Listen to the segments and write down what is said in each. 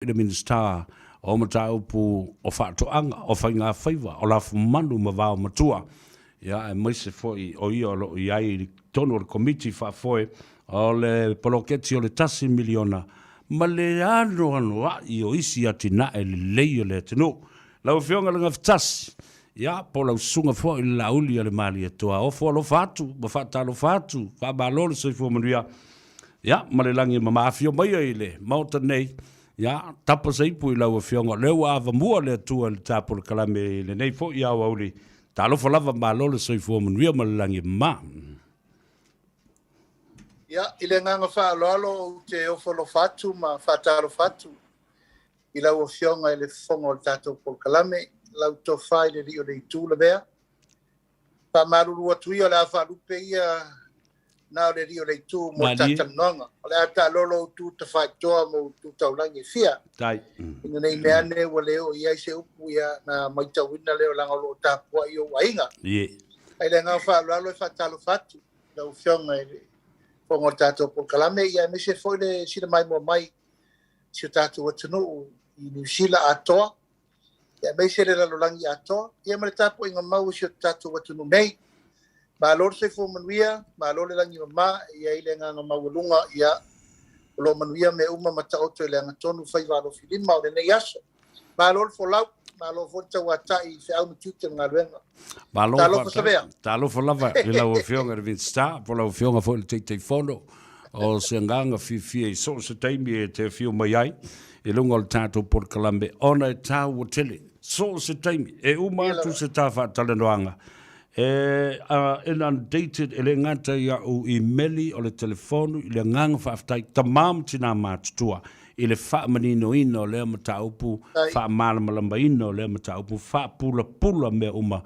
I le Minisita o Mataupu o Faatoaga, o Faigafaiva, o Lafumanu ma Vaomatua, ia aemaise foi o ia o lo o i ai i totonu o le Komiti Faafoe o le Poloketi o le $1 miliona ma le anoanoai o isi atinae lelei o le atunuu. Lau Afioga i le Gafatasi, ia, po o lau susuga foi i le Laauli a le Malietoa, ofo alofa atu ma faatalofa atu, faamalo le soifua manuia. Ia, ma le lagi e mama afio maia i le Maota nei, ia, tapa se ipu i lau Afioga, o lea ua avamua le Atua i le ta polokalame i lenei foi aoauli. Talofa lava, malo le soifua manuia ma le lagi e mama. Ia, i le agaga faaaloalo ou te ofo alofa atu ma faatalofa atu i lau Afioga i le Fofoga o le tatou polokalame, lau tofa i le Alii o le Itu Lavea. Faamalulu atu ia, o le a faalupe ia na o le alii o le itu mo le talatalanoaga. O le a taalolo ou tu tafaitoa ma ou tu taulagi e fia. Tai. Ina nei mea ane ua le oo i ai se upu ia na maitauina lea o leaga o lo o tapuai ou aiga. Ie. Ae le agaga faaaloalo e faatalofa atu i lau Afioga i le Fofoga o le tatou polokalame, ia aemaise foi le sila maimoa mai i si o tatou atunuu i Niu Sila atoa. aemaise le lalolagi atoa, ia ma le tapuaiga mau a si o tatou atunuu nei. Malo le soifua manuia, malo le lagi mama, e i ai le agaga maualuga, ia, o lo o manuia mea uma ma taoto i le agatonu faiva alofilima o lenei aso. Malo le folau, malo foi le tauatai i feau ma tiute o le galuega. Malo Talofa Savea. Talofa lava i lau Afioga i le Minisita, po o lau Afioga foi i le Taitaifono. O se agaga fiafia i so o se taimi e te afio mai ai i luga o le tatou polokalame ona e taua tele. So o se taimi, e uma atu se ta faatalanoaga, e inundated e le gata i au imeli o le telefonu i le agaga faafetai tama ma tina matutua i le faamaninoina o lea mataupu, faamalamalamaina o lea mataupu, faapulapula mea uma.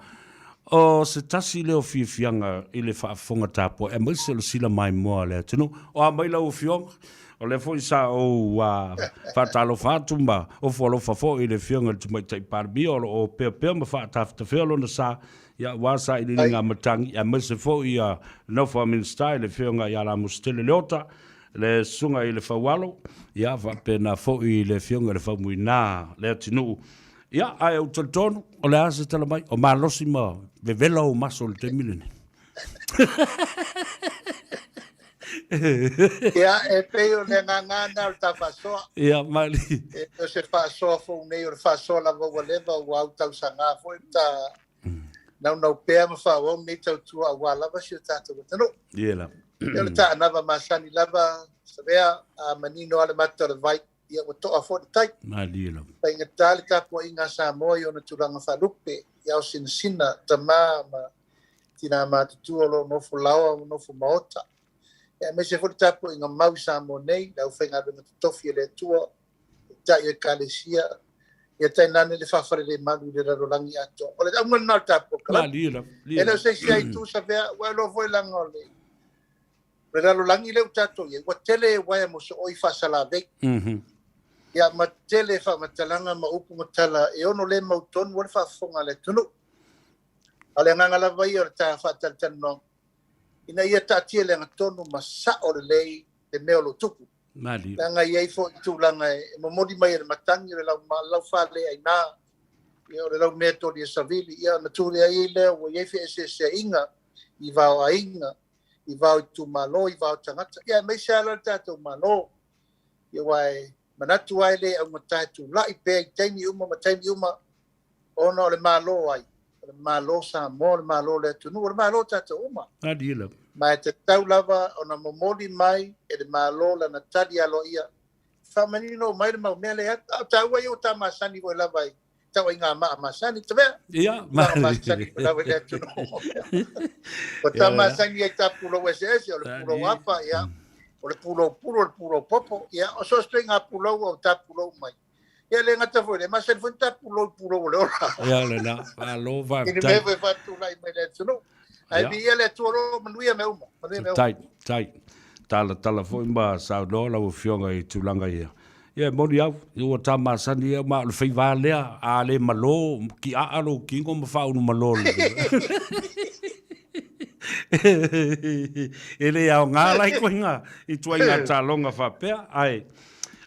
O se tasi lea o fiafiaga i le faafofoga tapuai aemaise o le sila maimoa a le atunuu. O a mai lau Afioga? O lea foi sa ou faatalofa atu ma ofo alofa foi i le Afioga i le Tamaitai Palemia o lo o opeapea ma faatafetafea lona sa aua sailiiliga a matagi, aemaise foi le nofo a Minisita i le Afioga ia Lamositele Leota, le Susuga i le Faualo, ia faapena foi i le Afioga i le Faumuina Leatinuu. Ia, ae ou talitonu, o le a se tala mai, o malosi ma vevela ou maso i le taimi lenei. Ia, e pei o le agaga lena o le ta faasoa. Ia, mali. E o se faasoa fou nei, o le faasoa lava ua leva, ua autausaga foi le ta naunau pea ma faaauau lenei tautua aua lava si o tatou atunuu. Ia lava. Ia, o le taanava masani lava, Savea, a manino lava le mata o le vai, ia ua toa foi le tai. Malie lava. Faigata le tapuaiga a Samoa i ona tulaga faalupe, i ao sinasina, tama ma tina matutua o lo o nofo laoa ma nofo maota. Ia, aemaise foi le tapuaiga mau i Samoa nei, le aufaigaluega totofi a le Atua, Taitai o Ekalesia, ia tainane le faafalelemalu i le lalolagi atoa. O le auga lena o le tatou polokalame. E le o se isi lava itu Savea, ua iloa foi leaga o le o le lalolagi lea ua tatou i ai, ua tele uaea mosooi faasalavei. Ia ma tele faamatalaga ma upu ma tala e ono le mautonu ai le faafofoga a le atunuu. A o le agaga lava ia o le ta faatalatalanoaga, ina ia taatia i le agatonu ma sao lelei le mea o lo o tupu. Malie. Leaga e i ai foi tulaga e momoli mai e le matagi, o le lau faleaina, ia, o le laumea toli e savili, ia, ona tuli ai lea ua i ai feeseeseaiga i va o aiga, i va o itumalo, i va o tagata, ia, aemaise lava la le tatou Malo. Ia, aua e manatu lava e le augata e tulai pea i taimi uma ma taimi uma, ona o le Malo ai? O le Malo Samoa, o le Malo o le atunuu, o le Malo o tatou uma. Malie lava. Ma e tatau lava ona momoli mai e le Malo lana tali aloaia, faamanino mai le mau mea lea. A o taua ia ua ta masani foi lava i tauaiga maa masani, Tavea. Ia, ma masani foi lava i le atunuu. Ua ta masani ai ta pulou eseese, o le pulou apa, ia, o le pulou pulu, o le pulou popo, ia, o so o se ituaiga pulou ua ta pulou mai. Ia le gata foi lea, masani foi ta pulou i pulou o le ola. Ia o lena, malo faafetai. I le mea foi e faatulai mai le atunuu. Ae viia le Atua o lo o manuia mea uma. Manuia mea uma. Tai, tai. Talatala foi ma saunoa lau Afioga i tulaga ia. Ia e moni au, ua ta masani ia ma o le faiva lea, a le malo, tiaa lou tino ma faaulu malo lelei. E le aoga la ituaiga taaloga faapea, ae.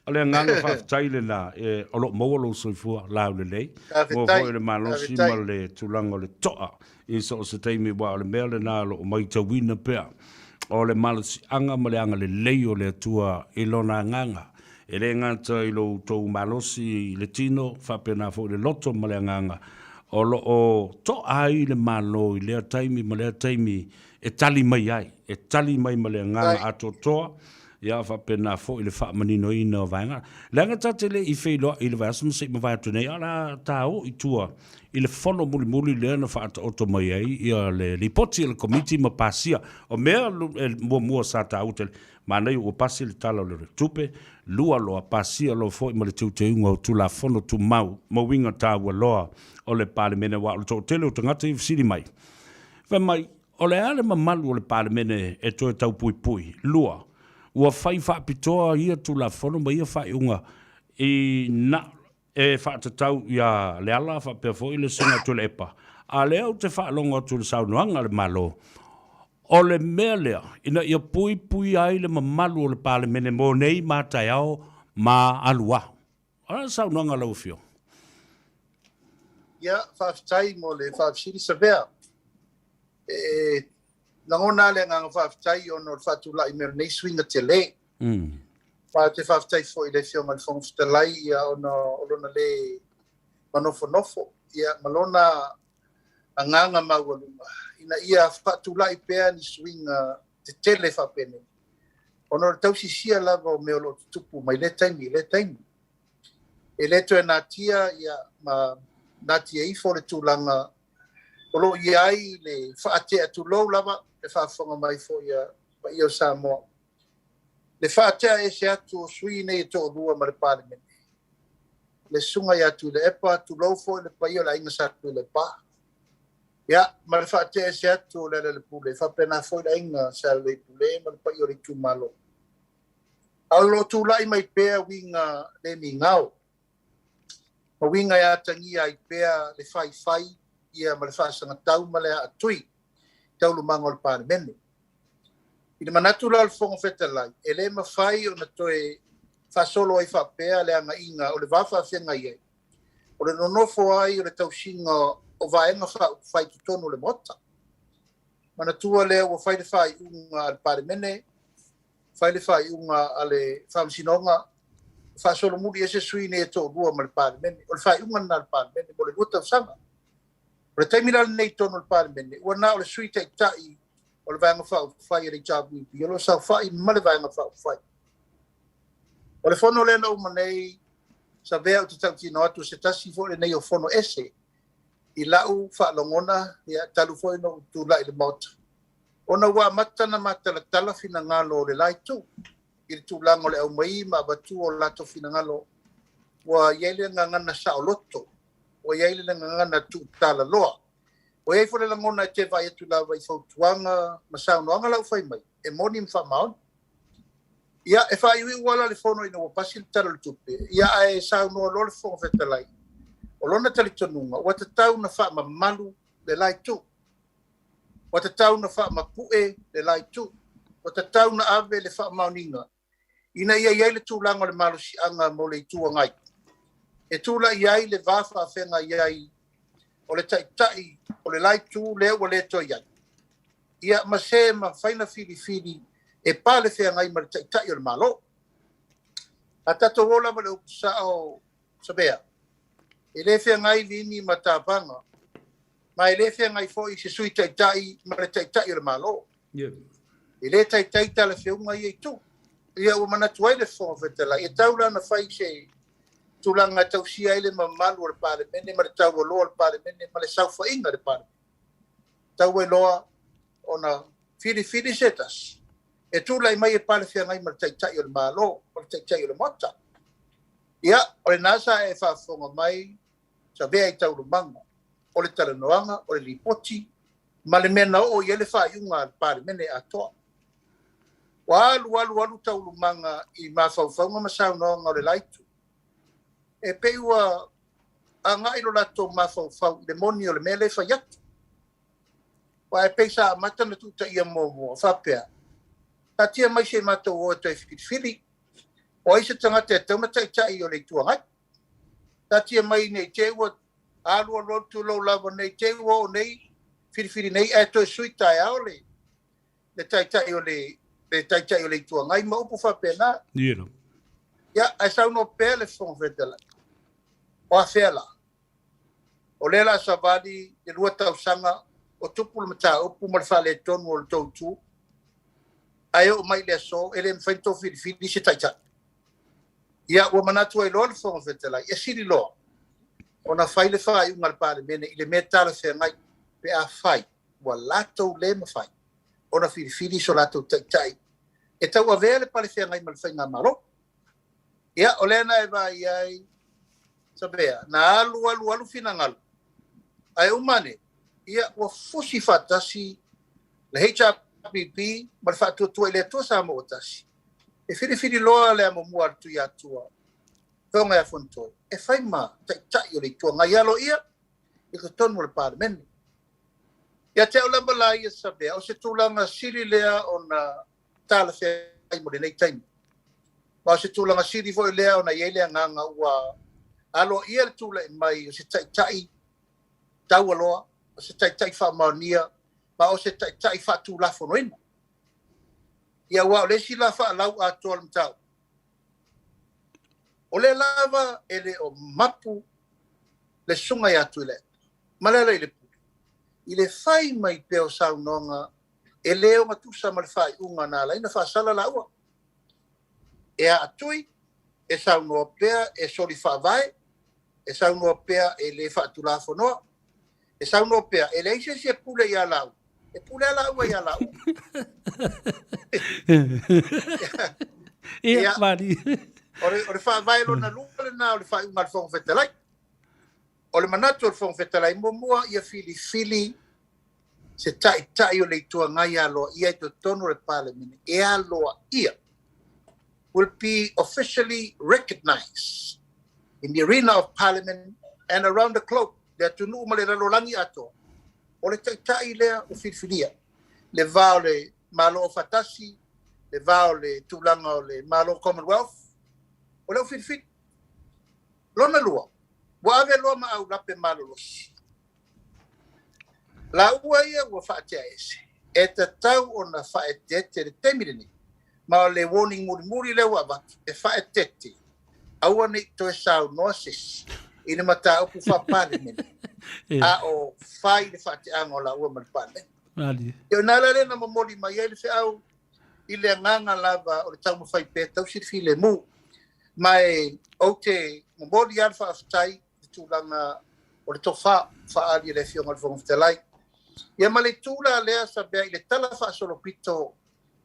O le agaga faafetai lena e, o lo o maua lou soifua laulelei, maua Faafetai, foi le malosi faafetai. ma le tulaga o le to'a i so o se taimi, aua o le mea lena o lo o maitauina pea, o le malosiaga ma le agalelei o le Atua i Lona agaga. E le gata i lo outou malosi i le tino, faapena foi le loto ma le agaga, o lo o to'a ai le Malo i lea taimi ma lea taimi e tali mai ai, e tali mai ma le agaga atoatoa, ia faapena foi le faamaninoina o vaega. Leaga ta te le i feiloai i le vaiaso na se i mavae atu nei, a o le a ta o i tua i le fono mulimuli lea na faataoto mai ai ia le lipoti a le Komiti ma pasia. O mea e muamua sa taua tele, manaia ua pasi le Tala o le Tupe, lua loa pasia loa foi ma le teuteuga o Tulafono Tumau ma uiga taua loa o le Palemene, aua o le toatele o tagata ia fesili mai, fai mai, O le a le mamalu o le Palemene e toe tau puipui? 2. Ua fai faapitoa ia Tulafono ma ia faaiuga i na e faatatau iā Leala faapea foi le Susuga Tuilaepa. A lea ou te faalogo atu i le saunoaga a le Malo, o le mea lea ina ia puipuia ai le mamalu o le Palemene mo nei ma taeao ma aluā. O le a le saunoaga a lau Afioga? Ia, faafetai mo le faafesili Savea. E lagona lava le agaga faafetai ona o le faatulai mai o lenei suiga tele. Ma ou te faafetai foi i le Afioga i le Fofoga Fetalai ia, ona o lona le manofonofo ia, ma lona agaga maualuga ina ia faatulai pea ni suiga tetele faapenei, ona o le tausisia lava o mea o lo o tutupu mai lea taimi i lea taimi. E le toe natia ia, ma natia ifo le tulaga o lo o i ai le faatea, tulou lava le faafofoga mai foi a paia o Samoa, le faatea ese atu o sui nei e toalua ma le Palemene, le susuga ia Tuilaepa, tulou foi le paia o le aiga Sa Tuilaepa, ia, ma le faatea ese atu o Lealailepule, faapena foi le aiga Sa Lealailepule ma le paia o le itumalo. A o lo o tulai mai pea uiga le migao, ma uiga e atagia ai pea le faifai ia ma le faasagatau ma le aatui i taualumaga o le Palemene. I le manatu la o le Fofoga Fetalai, e le mafai ona toe faasolo ai faapea le agaiga o le va faafeagai ai, o le nonofo ai o le tausiga o vaega faaupufai i totonu o le Maota. Manatua lea ua fai le faaiuga a le Palemene, fai le faaiuga a le Faamasinoga, faasolomuli ese sui nei e toalua ma le Palemene. O le faaiuga lena a le Palemene mo le 2 tausaga. O le taimi la lenei i totonu o le Palemene, ua na o le Sui Taitai o le Vaega Faaupufai a le HRPP o lo o saofai ma le Vaega Faaupufai. O le fono lea na uma nei, Savea, ou te tautino atu, o se tasi foi lenei o fono ese i lau faalogona, ia, talu foi ona ou tulai i le Maota, ona ua amata ona matalatala finagalo o le la itu i le tulaga o le aumai ma avatua o latou finagalo. Ua i ai le gagana saoloto, ua i ai le gagana tuutalaloa, ua i ai foi le lagona e te vaai atu lava i fautuaga ma saunoaga la ua fai mai, e moni ma faamaoni. Ia, e faaiuiu ala le fono ina ua pasi le Tala o le Tupe, ia, ae saunoa loa le Fofoga Fetalai, o lona talitonuga ua tatau na faamamalu le la itu, ua tatau na faamapue le la itu, ua tatau na ave le faamaoniga ina ia i ai le tulaga o le malosiaga mo le Itu Agai e tulai ai le va faafeagai ai o le taitai o le la itu lea ua le toe i ai, ia, ma se mafai na filifili e pale feagai ma le taitai o le Malo. A tatou o lava le upu sao Savea, e le feagai lini ma tavaga, ma e le feagai foi se Sui Taitai ma le taitai o le Malo. E le taitai talafeuga ia itu. Ia, ua manatu ai le Fofoga Fetalai, e tau la na fai se tulaga e tausia ai le mamalu o le Palemene ma le taualoa o le Palemene ma le saofaiga i le Palemene. Tau ai loa ona filifili se tasi e tulai mai e palefeagai ma le taitai o le Malo, o le taitai o le Maota. Ia, o lena sa e faafofoga mai Savea i taualumaga o le talanoaga, o le lipoti ma le mea na oo i ai le faaiuga a le Palemene atoa. Ua alu alu alu taualumaga i mafaufauga ma saunoaga o le la itu, e pei ua agai lo latou mafaufau i le moni o le mea lea e fai atu. Aua e pei sa amata ona tuutaia muamua faapea, taatia mai se i matou o e toe filifili. O ai se tagata e tatau ona taitai o le Itu Agai? Taatia mai ne i te i ua alualu atu lou lava ne i te i ua oo nei filifili nei ae toe sui taeao le le taitai o le le taitai o le Itu Agai ma upu faapena. Ia. Ia, ae saunoa pea le Fofoga Fetalai. O afea la? O lea o le a savali le 2 tausaga o tupu le mataupu ma le faaletonu o le tou itu, ae oo mai i le aso e le mafai ona tou filifili se taitai. Ia, ua manatu ai loa le Fofoga Fetalai, e sili loa ona fai le faaiuga a le Palemene i le mea talafeagai pe afai ua latou le mafai ona filifili so latou taitai e tauavea le palefeagai ma le faigamalo. Ia, o lea na e vaai ai, Savea, na alu alu alu finagalo, ae uma ane, ia, ua fusi faatasi le HRPP ma le Faatuatua i le Atua Samoa ua Tasi, e filifili loa le amomua a le Tuiatua, Afioga ia Fonotoe, e fai ma Taitai o le Itu Agai aloaia i totonu o le Palemene. Ia te au lava la ia Savea, o se tulaga sili lea ona talafeagai mo lenei taimi. Ma o se tulaga sili foi lea ona i ai le agaga ua aloaia le tulai mai o se taitai taualoa, o se taitai faamaonia, ma o se taitai faatulafonoina. Ia aua o le isi la faalau atoa o le mataupu, o lea lava e le o mapu le susuga ia Tuilaepa ma Lealailepule i le fai mai pea o saunoaga e le ogatusa ma le faaiuga na ala ai ona faasala laua. E aatui, e saunoa pea e soli faavae, e saunoa pea e le faatulafonoa, e saunoa pea e leai se isi e pule ia laua, e pule a laua ia laua. Ia, mali. O le faavae lona lua lena o le faaiuga a le Fofoga Fetalai. O le manatu o le Fofoga Fetalai, muamua ia filifili se Taitai o le Itu Agai aloaia i totonu o le Palemene e aloaia, will be officially recognised in the arena of Parliament and around the globe, le atunuu ma le lalolagi atoa, o le Taitai lea ua filifilia, le va o le Malo Aufaatasi, le va o le tulaga o le Malo Commonwealth, o lea ua filifili. Lona lua, ua ave loa ma aulape malolosi. Laua ia ua faatea ese, e tatau ona faaeteete le taimi lenei, ma o le warning mulimuli lea ua avatu, e faaeteete, aua ne i toe saunoa se isi i le mataupu faa-Palemene, a o fai le faateaga o laua ma le Palemene. Ia o i ina la lea na momoli mai ai le feau i le agaga lava o le taumafai pea e tausi le filemu. Ma e ou te momoli lava le faafetai i le tulaga o le tofa faaali e le Afioga i le Fofoga Fetalai. Ia ma le itu la lea Sabea i le tala faasolopito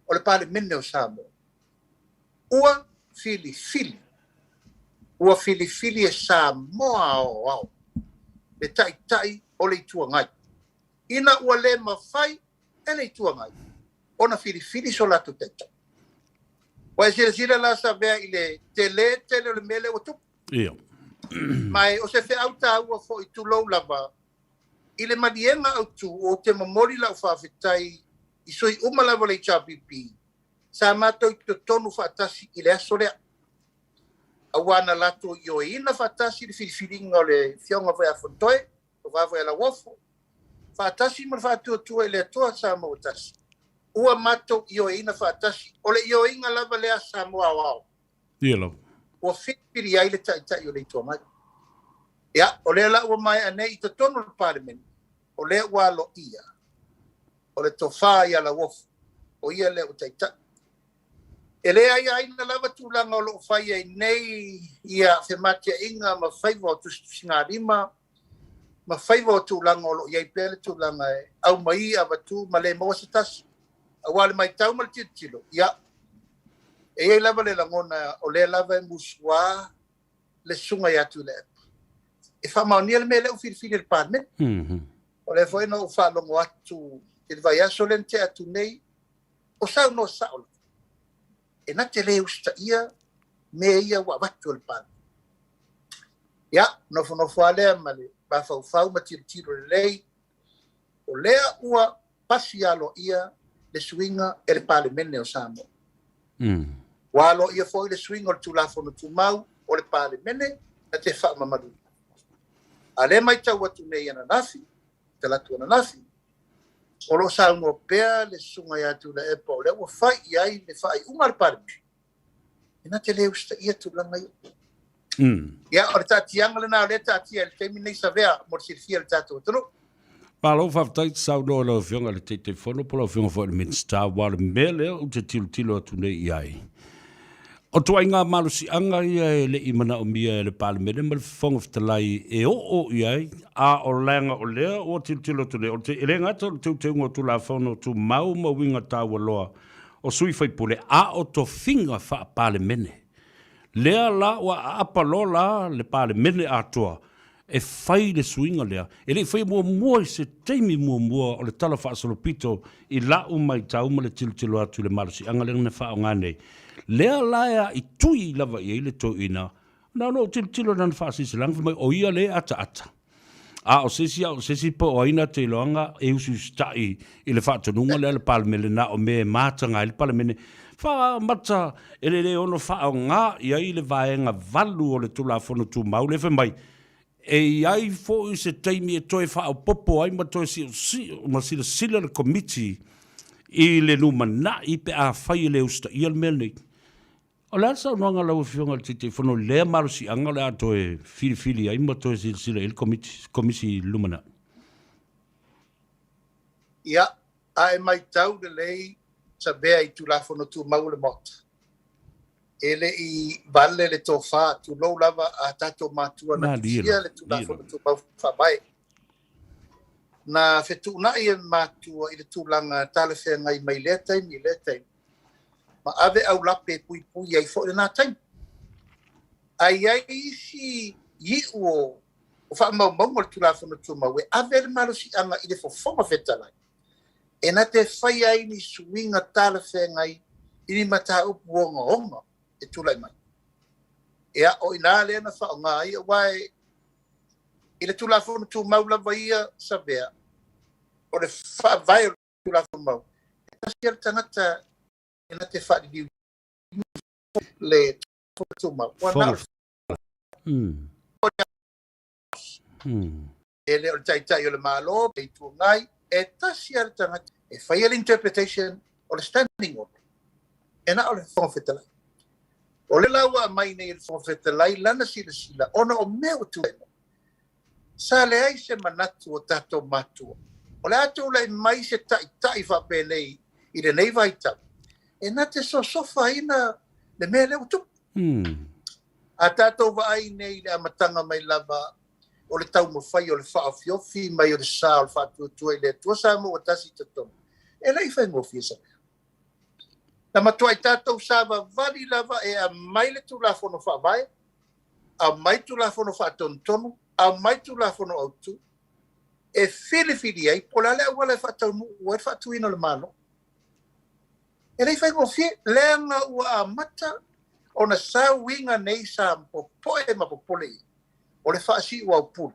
o le Palemene o Samoa, ua filifili, ua filifili e Samoa aoao le Taitai o le Itu Agai, ina ua le mafai e le Itu Agai ona filifili so latou Taitai. Ua e silasila la Sabea i le tele tele o le mea lea ua tupu? Ia. Ma o se feau taua foi tulou lava i le maliega autu, ou te momoli lau faafetai i sui uma lava o le HRPP sa matou i totonu faatasi i le aso lea, aua na latou ioeina faatasi le filifiliga o le Afioga foi ia Fonotoe, Tofa foi ia Lauofo, faatasi ma le Faatuatua i le Atua Samoa ua Tasi. Ua matou ioeina faatasi, o le ioeiga lava lea a Samoa aoao. Ia lava. Ua filifili ai le Taitai o le Itu Agai. Ia, o lea la ua maea nei i totonu o le Palemene, o lea ua aloaia o le tofa ia Lauofo, o ia lea ua taitai. E le aiaina lava tulaga o lo o fai ai nei ia femateaiga ma faiva o tusitusigalima ma faiva o tulaga o lo o i ai pea le tulaga e aumai avatu ma le maua se tasi. Aua le matau ma le tilotilo, ia, e i ai lava le lagona o lea lava e musuā le susuga ia Tuilaepa e faamaonia le mea lea ua filifili e le Palemene. O lea foi na ou faalogo atu i le vaiaso lea na tea atu nei, o saunoa sao lava, e na te le usitaia mea ia ua avatu e le Palemene. Ia, nofonofo lava lea ma le mafaufau ma tilotilo lelei, o lea ua pasi aloaia le suiga e le Palemene o Samoa. Ua aloaia foi le suiga o le Tulafono Tumau o le Palemene na te faamamaluina. A lea e matau atu nei ananafi, talaatu ananafi, o lo o saunoa pea le Susuga ia Tuilaepa o lea ua fai i ai le faaiuga a le Palemene, e na te le usitaia tulaga ia. Ia, o le taatiaga lena o lea e taatia i le taimi lenei Savea mo le silafia e le tatou atunuu. Malo faafetai te saunoa i lau Afioga i le Taitaifono po o lau Afioga foi i le Minisita, aua o le mea lea ou te tilotilo atu nei i ai, o ituaiga malosiaga ia e le i manaomia e le Palemene ma le Fofoga Fetalai e oo i ai, a o leaga o lea ua tilotilo atu nei, o le, e le gata o le teuteuga o Tulafono Tumau ma uiga taua loa o sui faipule, a o tofiga faa-Palemene. Lea la ua aapa loa la le Palemene atoa e fai le suiga lea, e le i faia muamua i se taimi muamua o le Tala Faasolopito i la'u maitau ma le tilotilo atu i le malosiaga lea na faaaoga nei. Lea la e aaitui lava i ai le toeaina, na ona ou tilotilo i lana faasilasilaga fai mai o ia lea e ataata. A o se isi, a o se isi po o ai na te iloaga e usiusita'i i le faatonuga lea a le Palemene na o mea e mataga ai le Palemene faaamata e le le ono faaaoga i ai le vaega 8 o le Tulafono Tumau lea fai mai e i ai foi se taimi e toe faaopoopo ai ma toe siosio ma silasila le Komiti i le lumanai pe afai e le usitaia le mea lenei. O le a le saunoaga a lau Afioga i le Taitaifono i lea malosiaga o le a toe filifili ai ma toe silasila i ai le Komiti, Komisi i le lumanai? Ia, a e matau lelei Savea i Tulafono Tumau o le Maota, e le i vale le tofa, tulou lava a tatou matua na tusia le Tulafono Tumau Faavae. Na fetuunai e matua i le tulaga talafeagai mai lea taimi i lea taimi, ma ave aulape e puipui ai foi lena taimi. Ae i ai isi iu o faamaumauga o le Tulafono Tumau e ave le malosiaga i le Fofoga Fetalai e na te faia ai ni suiga talafeagai i ni mataupu ogaoga e tulai mai. Ia, o i ina lea na faaaoga ai, aua i le Tulafono Tumau lava ia Savea, o le faavae o le Tulafono Tumau, e tasi lava le tagata e na te faaliliu le Tulafono Tumau, ua na o le E le o le Taitai o le Malo, le Itu Agai, e tasi lava le tagata e faia le interpretation o le standing order, e na o le Fofoga Fetalai. O lea la ua aumai nei e le Fofoga Fetalai lana silasila ona o mea ua tulai mai. Sa leai se manatu o tatou matua o le a tulai mai se taitai faapenei i lenei vaitau e na te sosofaina le mea lea ua tupu. A tatou vaai nei i le amataga mai lava o le taumafai o le faaofiofi mai o le sa o le faatuatua i le Atua Samoa ua tasi i totonu, e le i faigofie se mea. Na matuai tatou savavali lava e aumai le Tulafono Faavae, aumai Tulafono Faatonutonu, aumai Tulafono Autu, e filifili ai po o le a le auala e faataunuu ai le faatuina o le Malo. E le i faigofie, leaga ua amata ona sau uiga nei sa popoe ma popole i ai, o le faasiuaupule,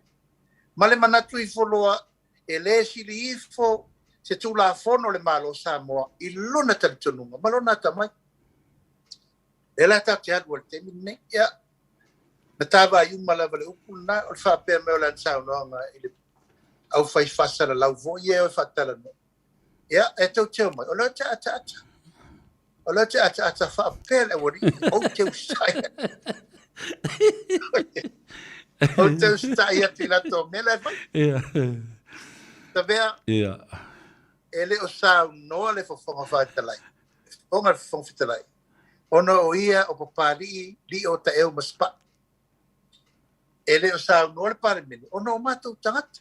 ma le manatu ifo loa e le sili ifo se Tulafono a le Malo o Samoa i lona talitonuga ma lona atamai. Lea la tatou te alu ai i le taimi lenei. Ia, na tavaai uma lava le upu lena, o le faapea mai o lana saunoaga i le aufai faasalalau foi ia e o e faatalanoa. Ia, e teuteu mai, o lea ou te ataata. O lea ou te ataata faapea le aualii, ou te usitai atu. Ou te usitai atu i latou mea la e fai. Tavea, e le o saunoa le Fofoga Fetalai, Fofoga le Fofoga Fetalai, ona o ia o Papalii, lii o Taeu ma Sapaa. E le o saunoa le Palemene ona o matou tagata.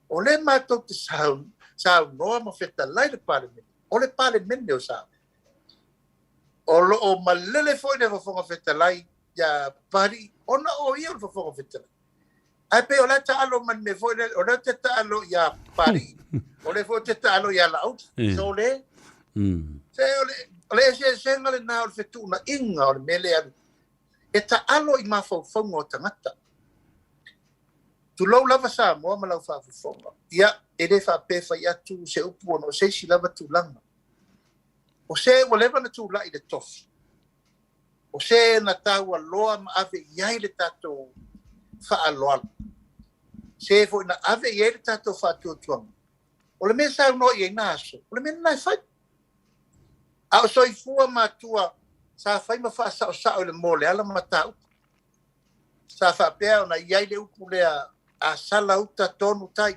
O lea matou te saunoa ma fetalai le Palemene, o le Palemene o Samoa. O lo o malele foi le Fofoga Fetalai ia Papalii ona o ia o le Fofoga Fetalai. Ae pei o la e taalo ma le mea foi lele, o lea ou te taalo ia Papalii, o lea foi ou te taalo ia Laauli. So le, se o le eseesega lena o le fetuunaiga o le mea lea e taalo i mafaufauga o tagata. Tulou lava Samoa ma lau faafofoga. Ia, e le faapea e fai atu se upu ona o se isi lava tulaga. O se ua leva ona tulai i le tofi. O se na taua loa ma ave i ai le tatou faaaloalo, se foi na ave i ai le tatou faatuatuaga, o le mea e saunoa i ai na aso, o le mea lena e fai. A o soifua matua sa fai ma faasaosao i le moa o le ala ma mataupu. Sa faapea ona i ai le upu lea, a sala uta tonu tai.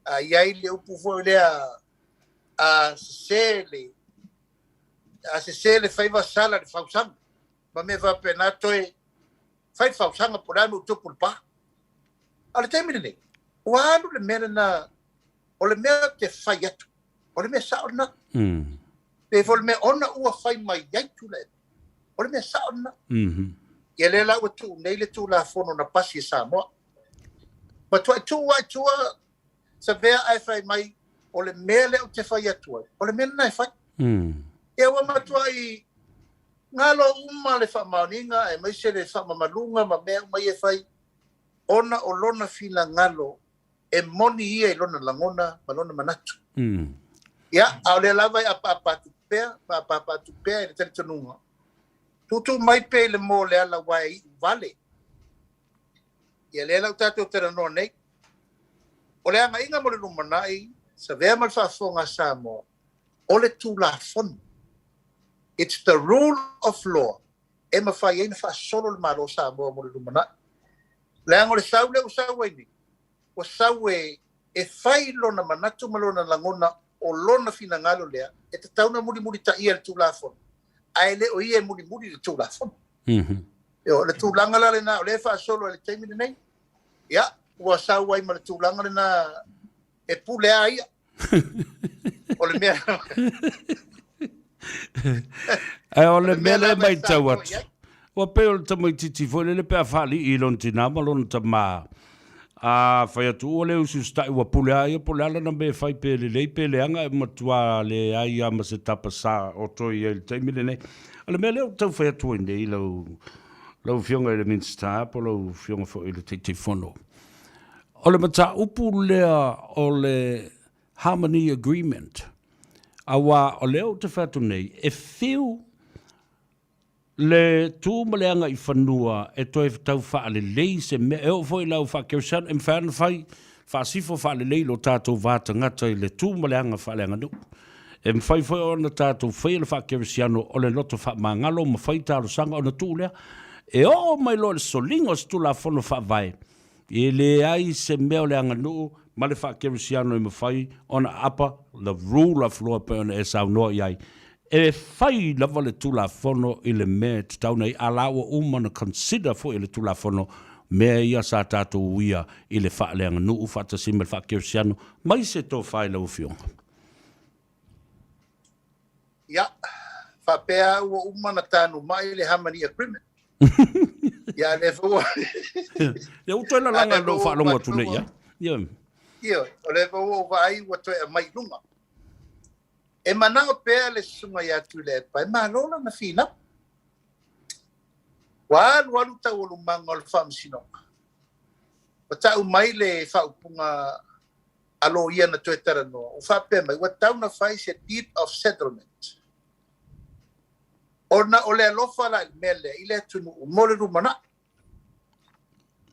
A i ai le upu foi lea, a sese le a sese le faiva sala le fausaga. Ma mea faapena toe fai le fausaga po o le a le mea ua tupu i le pa. A o le taimi lenei, ua alu le mea lena, o le mea ou te fai atu, o le mea sao lena. Pe foi o le mea ona ua fai mai ai Tuilaepa, o le mea sao lena. Ia lea la ua tuu nei le Tulafono na pasi e Samoa. Matuai tuu lava i tua Savea ae fai mai, o le mea lea ou te fai atu ai, o le mea lena e fai. Ia ua matuai galo uma le faamaoniga aemaise le faamamaluga ma mea uma ia e fai, ona o lona finagalo e moni ia i lona lagona ma lona manatu. Ia, a o lea lava e apaapa atu pea ma apaapa atu pea i le talitonuga, tuutuu mai pea i le moa o le ala aua e iu vale. Ia lea la ua tatou talanoa nei, o le agaiga mo le lumanai, Savea ma le faafofoga a Samoa, o le Tulafono. It's the rule of law e mafai ai ona faasolo le Malo o Samoa mo le lumanai. Leaga o le sau lea ua sau ai nei, ua sau e e fai lona manatu ma lona lagona o lona finagalo lea e tatau ona mulimulitaia e le Tulafono, ae le o ia e mulimuli i le Tulafono. O le tulaga la lena o lea e faasolo ai i le taimi lenei, ia, ua sau ai ma le tulaga lena e pule a ia. O le mea Ae o le mea lea e matau atu, ua pei o le tamaitiiti foi lele pe a faalii i lona tinā ma lona tamā, a fai atu ua le usiusitai ua pule a ia po o le a lana mea e fai pe lelei pe leaga e matua leai lava ma se tapasā o toe i ai i le taimi lenei. O le mea lea ou te tau fai atu ai nei lau, lau Afioga i le Minisita po o lau Afioga foi i le Taitaifono, o le mataupu lea o le Harmony Agreement, aua o lea ou te fai atu nei, e fiu le tu ma le agaifanua e toe tau faalelei se mea, e oo foi i lau faakerisiano, e mafai lava ona fai faasifo faalelei lo tatou va tagata i le tu ma le aga faaleaganuu. E mafai foi ona tatou faia le faakerisiano o le loto faamagalo ma fai talosaga ona tuu lea. E oo mai loa i le soliga o se Tulafono Faavae, E leai se mea o le aganuu ma le faakerisiano e mafai ona aapa the rule of law e pei ona e saunoa i ai. E fai lava le Tulafono i le mea e tatau ona i ai, a la ua uma ona consider foi e le Tulafono mea ia sa tatou uia i le faaleaganuu faatasi ma le faakerisiano mai se tofa i lau Afioga. Ia, faapea ua uma ona tanumai le Harmony Agreement. Ia, lea foi ua... Ia, ua toe lalaga i lou faalogo atu nei, ia. Ia. Ioe, o lea foi ua ou vaai ua toe aumai i luga. E manao pea le susuga ia Tuilaepa e malo lana finau. Ua alualu taualumaga o le faamasinoga, ua tau mai le faaupuga a loia na toe talanoa, ua faapea mai, ua tatau ona fai se deed of settlement. Ona o le alofa la i le mea lea i le atunuu mo le lumanai.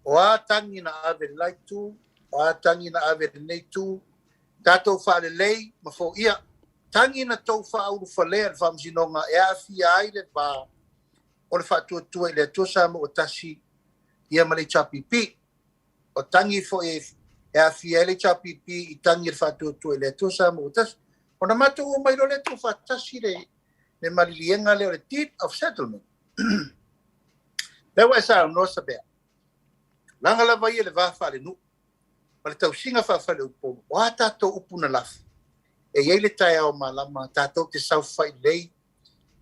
O a tagi na ave i le la itu, o a tagi na ave i lenei itu, tatou faalelei ma foia tagi na tou faaulufalea i le faamasinoga e aafia ai le va o le faatuatua i le Atua Samoa ua Tasi ia ma le HRPP. O tagi foi e aafia ai le HRPP i tagi a le Faatuatua i le Atua Samoa ua Tasi. Ona matou omai loa lea tuufaatasi le, le maliliega lea o le Deed of Settlement. Lea ua e saunoa Sabea, tulaga lava ia i le va faalenuu ma le tausiga faafaleupolu, o a tatou upu na lafo, e i ai le taeao malama tatou te saofai lelei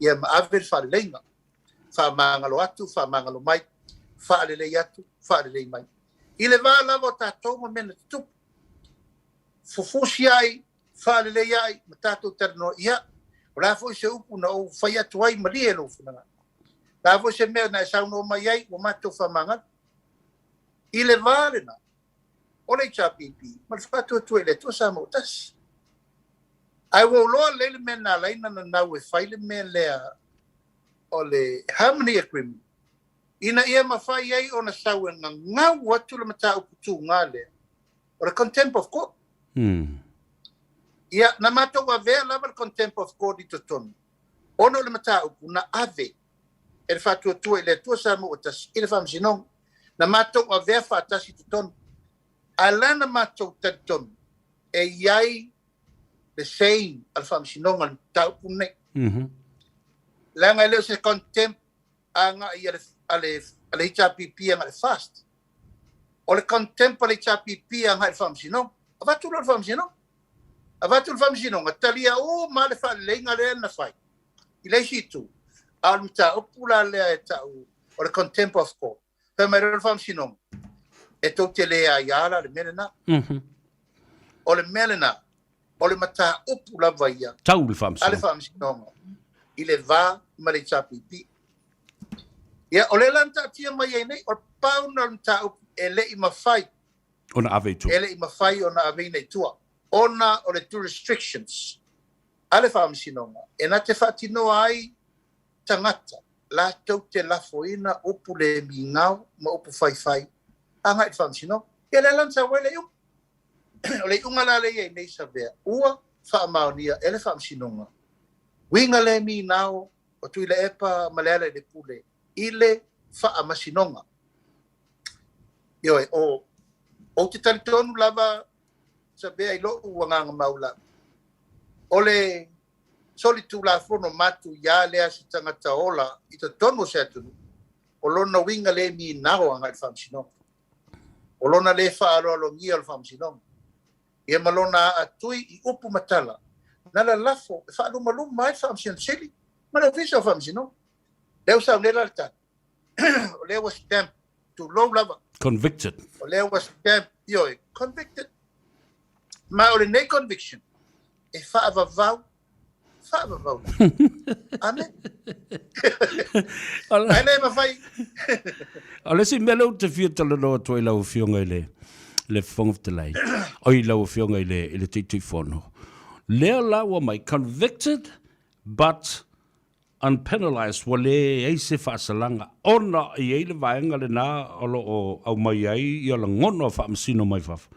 ia ma ave le faaleleiga. Faamagalo atu, faamagalo mai, faalelei atu, faalelei mai. I le va lava o tatou ma mea na tutupu, fufusi ai, faalelei ai ma tatou talanoa, ia, o le a foi se upu na ou fai atu ai, malie lou finagalo. O le a foi se mea na e saunoa mai ai, ua matou faamagalo. I le va lena, o le HRPP ma le Faatuatua i le Atua Samoa ua Tasi. Ae ua ou iloa lelei le mea na ala ai ona nanau e fai le mea lea o le Harmony Agreement ina ia mafai ai ona sau e gagau atu le mataupu tuga lea o le contempt of court. Ia, na matou avea lava le contempt of court i totonu ona o le mataupu na ave e le Faatuatua i le Atua Samoa ua Tasi i le Faamasinoga. Na matou avea faatasi i totonu. Ae la na matou talitonu e i ai le saying a le Faamasinoga i le mataupu lenei. Leaga e le o se contempt agai a le HRPP agai i le FAST. O le contempt a le HRPP agai i le Faamasinoga. Avatu loa le Faamasinoga. Avatu le Faamasinoga, talia uma le faaleleiga lea na fai i le isi itu. A o le mataupu la lea e tau o le contempt of court. Fai mai loa le Faamasinoga, e tou te le aia la le mea lena. O le mea lena, o le mataupu lava ia tau le a le Faamasinoga. Faamasinoga i le va ma le HRPP. Ia, o lea la na taatia mai ai nei, o le pau na o le mataupu e le i mafai ona ave i tua. E le i mafai ona aveina i tua, ona o le jurisdictions a le Faamasinoga e na te faatinoa ai tagata latou te lafoina upu le migao ma upu faifai agai i le Faamasinoga. Ia lea la na sau ai le iuga. O le iuga la lea e i ai nei Savea, ua faamaonia e le Faamasinoga uiga le migao o Tuilaepa ma Lealailepule i le Faamasinoga. Ioe, o ou te talitonu lava Savea i lou agaga maualalo, o le solitulafono matuia lea se tagata ola i totonu o se atunuu, o lona uiga le migao agai i le Faamasinoga. O lona le faaaloalogia o le Faamasinoga. Ia ma lona aatui i upu ma tala, na lalafo e faalumaluma ai le Faamasino Sili ma le Ofisa o Faamasinoga. Lea ua sau nei la le tali, o lea ua stamp, tulou lava. Convicted. O lea ua stamp, ioe, convicted. Ma o lenei conviction, e faavavau, faavavau. Amen. Ae le mafai. O le isi mea lea ou te fia talanoa atu ai lau Afioga i le Fofoga Fetalai, oi lau Afioga i le Taitaifono, lea la ua mai convicted but unpenalized, ua leai se faasalaga ona e i ai le vaega lena o lo o aumai ai ia lagona o faamasino mai fafo,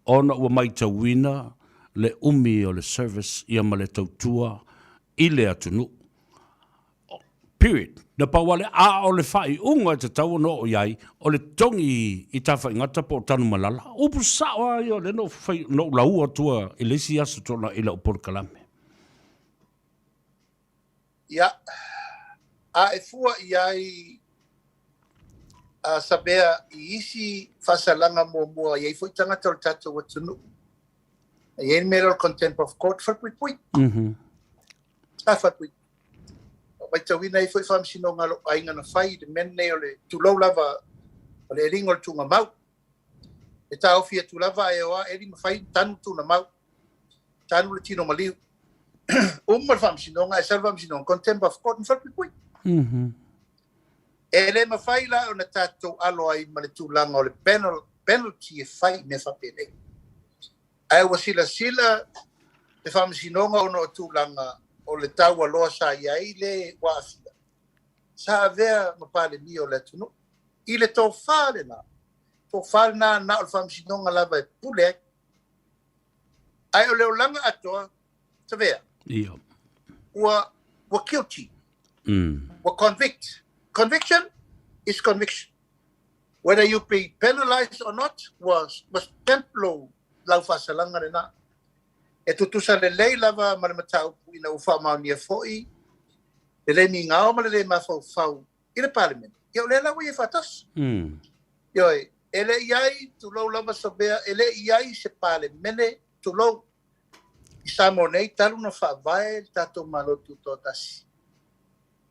ona ua maitauina le umi o le service ia ma le tautua i le atunuu. Period. Na pau lava lea, a o le faaiuga e tatau ona oo i ai, o le togi i Tafaigata po o Tanumalala. Upu sao lava ia o lea na ou fai, na ou laua atua i le isi aso tuanai i lau polokalame. Ia, a e fua i ai a Sabea i isi faasalaga muamua, e i ai foi tagata o le tatou atunuu. E i ai le mea lea o le contempt of court, falepuipui. A falepuipui. Matauina ai foi faamasinoga a lou aiga na fai i le mea lenei o le tulou lava o le eliga o le tugamau. E taofi atu lava ae o a eli ma fai tanu tugamau, tanu le tino maliu. Uma le faamasinoga ae sau le faamasinoga contempt of court na falepuipui. E le mafai la ona tatou alo ai ma le tulaga o le penalty e fai i mea faapenei. Ae ua silasila le faamasinoga ona o tulaga o le taualoa sa i ai le ua aafia, sa avea ma Palemia o le atunuu. I le tofa lena, tofa lena na o le faamasinoga lava e pule ai. Ae o le olaga atoa, Savea, ua guilty, ua convict. Conviction is conviction. Whether you be penalized or not, ua stamp lou lau faasalaga lena. E tutusa lelei lava ma le mataupu ina ua faamaonia foi le le migao ma le le mafaufau i le Palemene. Ia o lea la ua i ai faatasi. Ioe, e le i ai, tulou lava Savea, e le i ai se Palemene, tulou, i Samoa nei talu na faavae le tatou Malo Tutoatasi,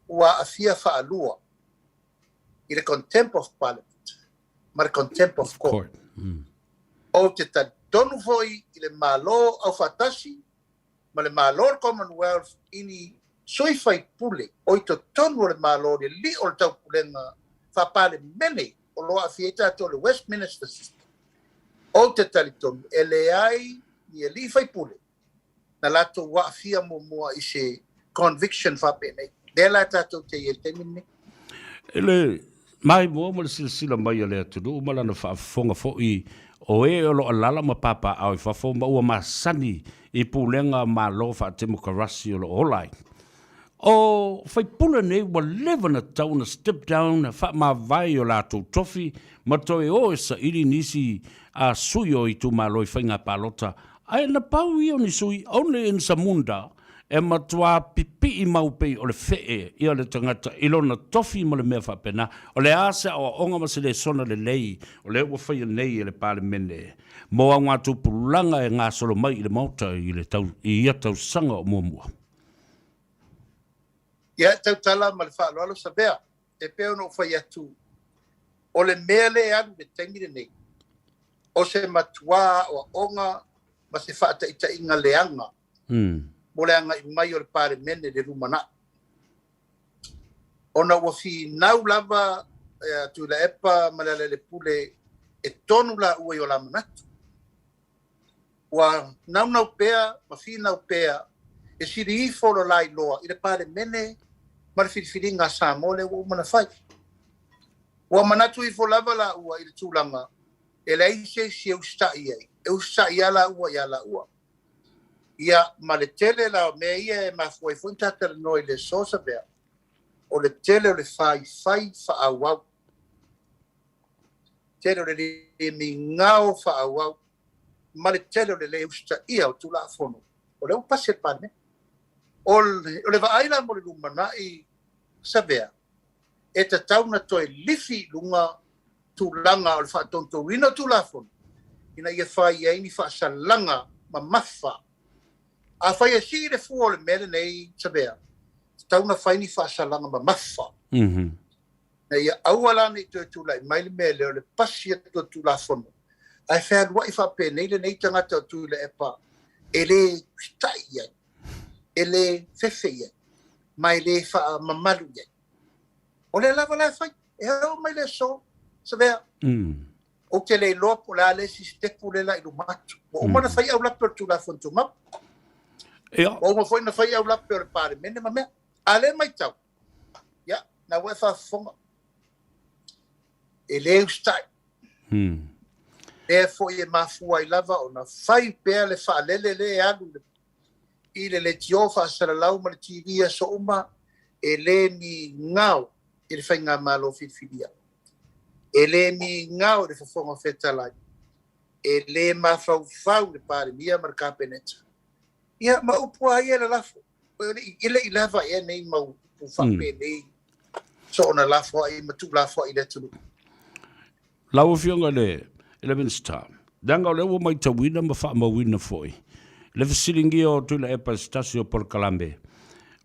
ua aafia faalua i le contempt of parliament ma le contempt of court. Ou te talitonu foi i le Malo Aufaatasi ma le Malo o le Commonwealth i ni sui faipule o i totonu o le Malo i le lio o le taupulega faa-Palemene o lo o aafia ai tatou le Westminster System. Ou te talitonu e leai ni alii faipule na latou aafia muamua i se conviction faapenei. Lea la tatou te i ai i le taimi lenei. I le maimoa ma le silasila mai a le atunuu ma lana faafofoga foi o e o lo o alaala ma papaaao i fafo ma ua masani i pulega Malo faatemokarasi o lo o ola ai. O faipule nei ua leva ona tatau ona step down, faamavae i o latou tofi ma toe o e saili nisi a sui o itumalo i faiga palota, ae na pau ia o ni sui only in Samunda e matua pipii mau pei o le fee ia le tagata i lona tofi ma le mea faapena. O le a se aoaoga ma se lesona lelei o lea ua faia nei e le Palemene mo augatupulaga e gasolo mai i le Maota i le tau, i ia tausaga o muamua? Ia, e tautala ma le faaaloalo Savea, e pei ona ou fai atu, o le mea lea e alu i le taimi lenei, o se matuā aoaoga ma se faataitaiga leaga mo le agai mai o le Palemene i le lumanai. Ona ua finau lava Tuilaepa ma Lealailepule e tonu laua i o la manatu. Ua naunau pea ma finau pea e sili ifo lo la iloa i le Palemene ma le filifiliga a Samoa lea ua uma ona fai. Ua manatu ifo lava laua i le tulaga e leai se isi e usitai ai, e usitai lava laua ia laua. Ia, ma le tele la o mea ia e mafua ai foi ona ta talanoa i le aso Savea, o le tele o le faifai faaauau, tele o le le migao faaauau, ma le tele o le le usitaia o Tulafono o lea ua pasi e le Palemene. O le vaai la mo le lumanai Savea, e tatau ona toe lifi i luga tulaga o le faatonutouina o Tulafono ina ia fai ai ni faasalaga mamafa. Afai e sii le fua o le mea lenei Savea, tatau ona fai ni faasalaga mamafa. Ina ia aua la ne i toe tulai mai le mea lea o le pasi atu o Tulafono, ae fealuai faapenei lenei tagata o Tuilaepa e le usitai i ai, e le fefe i ai, ma e le faamamalu i ai. O lea lava la e fai, e oo mai le aso, Savea. Ou te le iloa po o le a le isi sitepu lea la i luma atu. Ua uma ona fai aulape o le Tulafono Tumau. Ua uma foi ona fai aulape o le Palemene ma mea. A o lea e matau, ia, na ua e faafofoga, e le usitai. Lea foi e mafua ai lava ona fai pea le faalele lea e alu i le leitio faasalalau ma le TV i aso uma, e le migao i le faigamalo filifilia, e le migao i le Fofoga Fetalai, e le mafaufau i le Palemia ma le Kapeneta. Ia, ma upu lava ia e lalafo, e le i lava ea nei mau upu faapenei soona lafoai ma tuulafoai i le atunuu. Lau Afioga i le Minisita, leaga o lea ua matauina ma faamauina foi le fesiligia o Tuilaepa e se tasi o polokalame,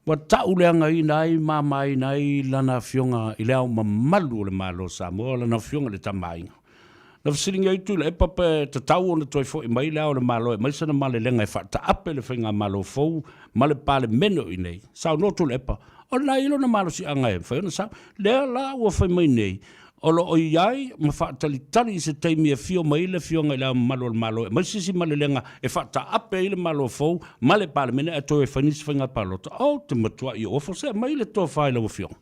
ua tauleagaina ai ma mamaina ai lana Afioga i Le Ao Mamalu o le Malo o Samoa, lana Afioga i le Tama a Aiga. Na fesiligia ai Tuilaepa pe tatau ona toe foi mai Le Ao o le Malo e aumai sana malelega e faataape le faigamalo fou ma le Palemene o i nei. Saunoa Tuilaepa, o lena e i ai lona malosiaga e mafai ona sau. Lea la ua fai mai nei, O lo o i ai ma faatalitali i se taimi e afio mai ai le Afioga i Le Ao Mamalu o le Malo e aumai se isi malelega e faataape ai le Malo fou ma le Palemene ae toe fai nisi faiga palota. Ou te matuai ofo se aumai le tofa i lau Afioga.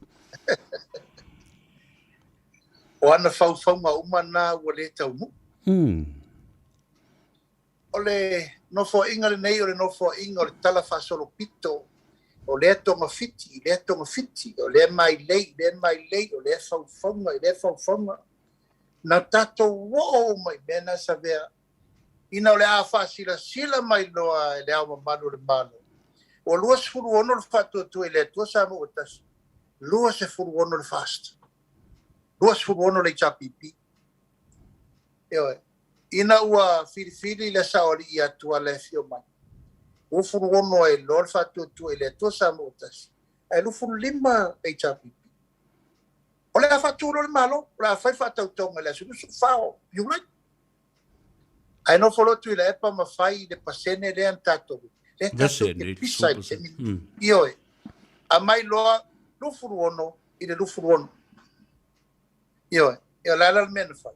O ana faufauga uma na ua le taunuu. O le nofoaiga lenei o le nofoaiga o le tala faasolopito, o lea togafiti i lea togafiti, o lea mailei i lea mailei, o lea faufauga i lea faufauga. Na tatou oo uma i mea na Savea, ina o le a faasilasila mai loa e le Ao Mamalu o le Malo, ua 26 le Faatuatua i le Atua Samoa ua Tasi, 26 le FAST, 26 le HRPP. Ioe. Ina ua filifili le saoalii ia Tuala e afio mai, 26 ai loa le Faatuatua i le Atua Samoa ua Tasi, ae 25 HRPP. O le a faatu loa le Malo, o le a fai faatautauga i le aso 24 o Iulai. Ae nofo loa Tuilaepa ma fai le pasene lea na tatou, lea tatou te pisa i le taimi. Ioe. Aumai loa 26 i le 26. Ioe. Ia o le a la le mea na fai?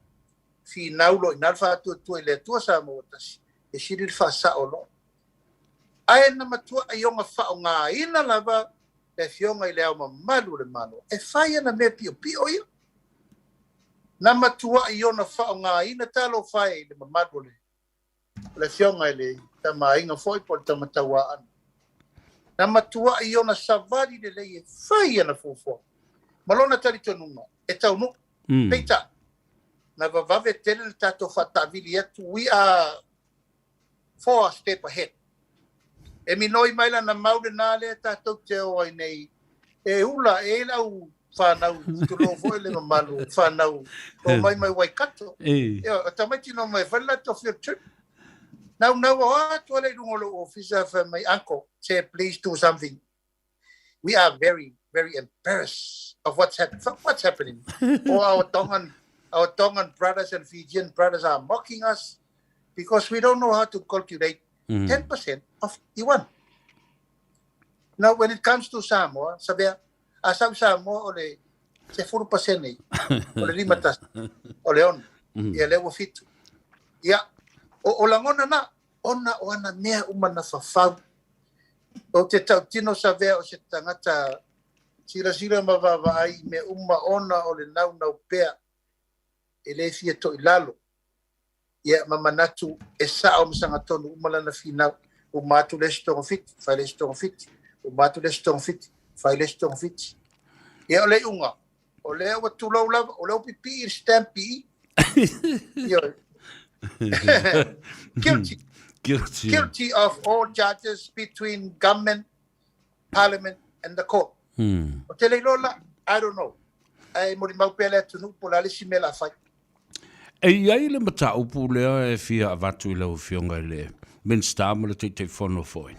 Finau loa i ina le Faatuatua i le Atua Samoa ua Tasi, e sili le faasao loa. Ae na matuai ona faaaogaina lava Le Afioga i Le Ao Mamalu o le Malo, e fai ana mea piopio ia. Na matuai ona faaaogaina talofa e i le mamalu o le le Afioga i le Tama a Aiga foi po o le Tama Tauaana. Na matuai ona savali lelei e fai ana fuafuaga ma lona talitonuga e taunuu. Peitai, na vavave tele le tatou faataavili atu, we are four step ahead. E minoi mai lana mau lena lea tatou te o ai nei e ula e i le au whanau, tulou foi le mamalu, whanau o mai mai Waikato. Ioe, o tamaiti no mai fai le latou field trip. Nau nau o atu ale i luga o lou ofisa fai mai, Uncle, say please do something. We are very, very embarrassed of what's, hap what's happening. All our Tongan, our Tongan brothers and Fijian brothers are mocking us because we don't know how to calculate 10% of 51. Now, when it comes to Samoa, sabia, a sau Samoa o le 10% o le 51, o le 6, ia lea ua 7. Ia, o lagona na, ona o ana mea uma na fafau. Ou te tautino Savea o se tagata silasila ma vaavaai i mea uma ona o le naunau pea e le fia toilalo. Ia ma manatu e sao ma sagatonu uma lana finau. Uma atu le isi togafiti, fai le isi togafiti, uma atu le isi togafiti, fai le isi togafiti. Ia o le iuga, o lea ua tulou lava, o lea ua pipii le stamp i i. Ioe. Guilty. Guilty. Guilty of all charges between government, parliament and the court. O te le iloa la, I don't know. Ae molimau pea le atunuu po o le a le isi mea o le a fai. E i ai le mataupu lea e fia avatu i lau Afioga i le Minisita ma le Taitaifono foi.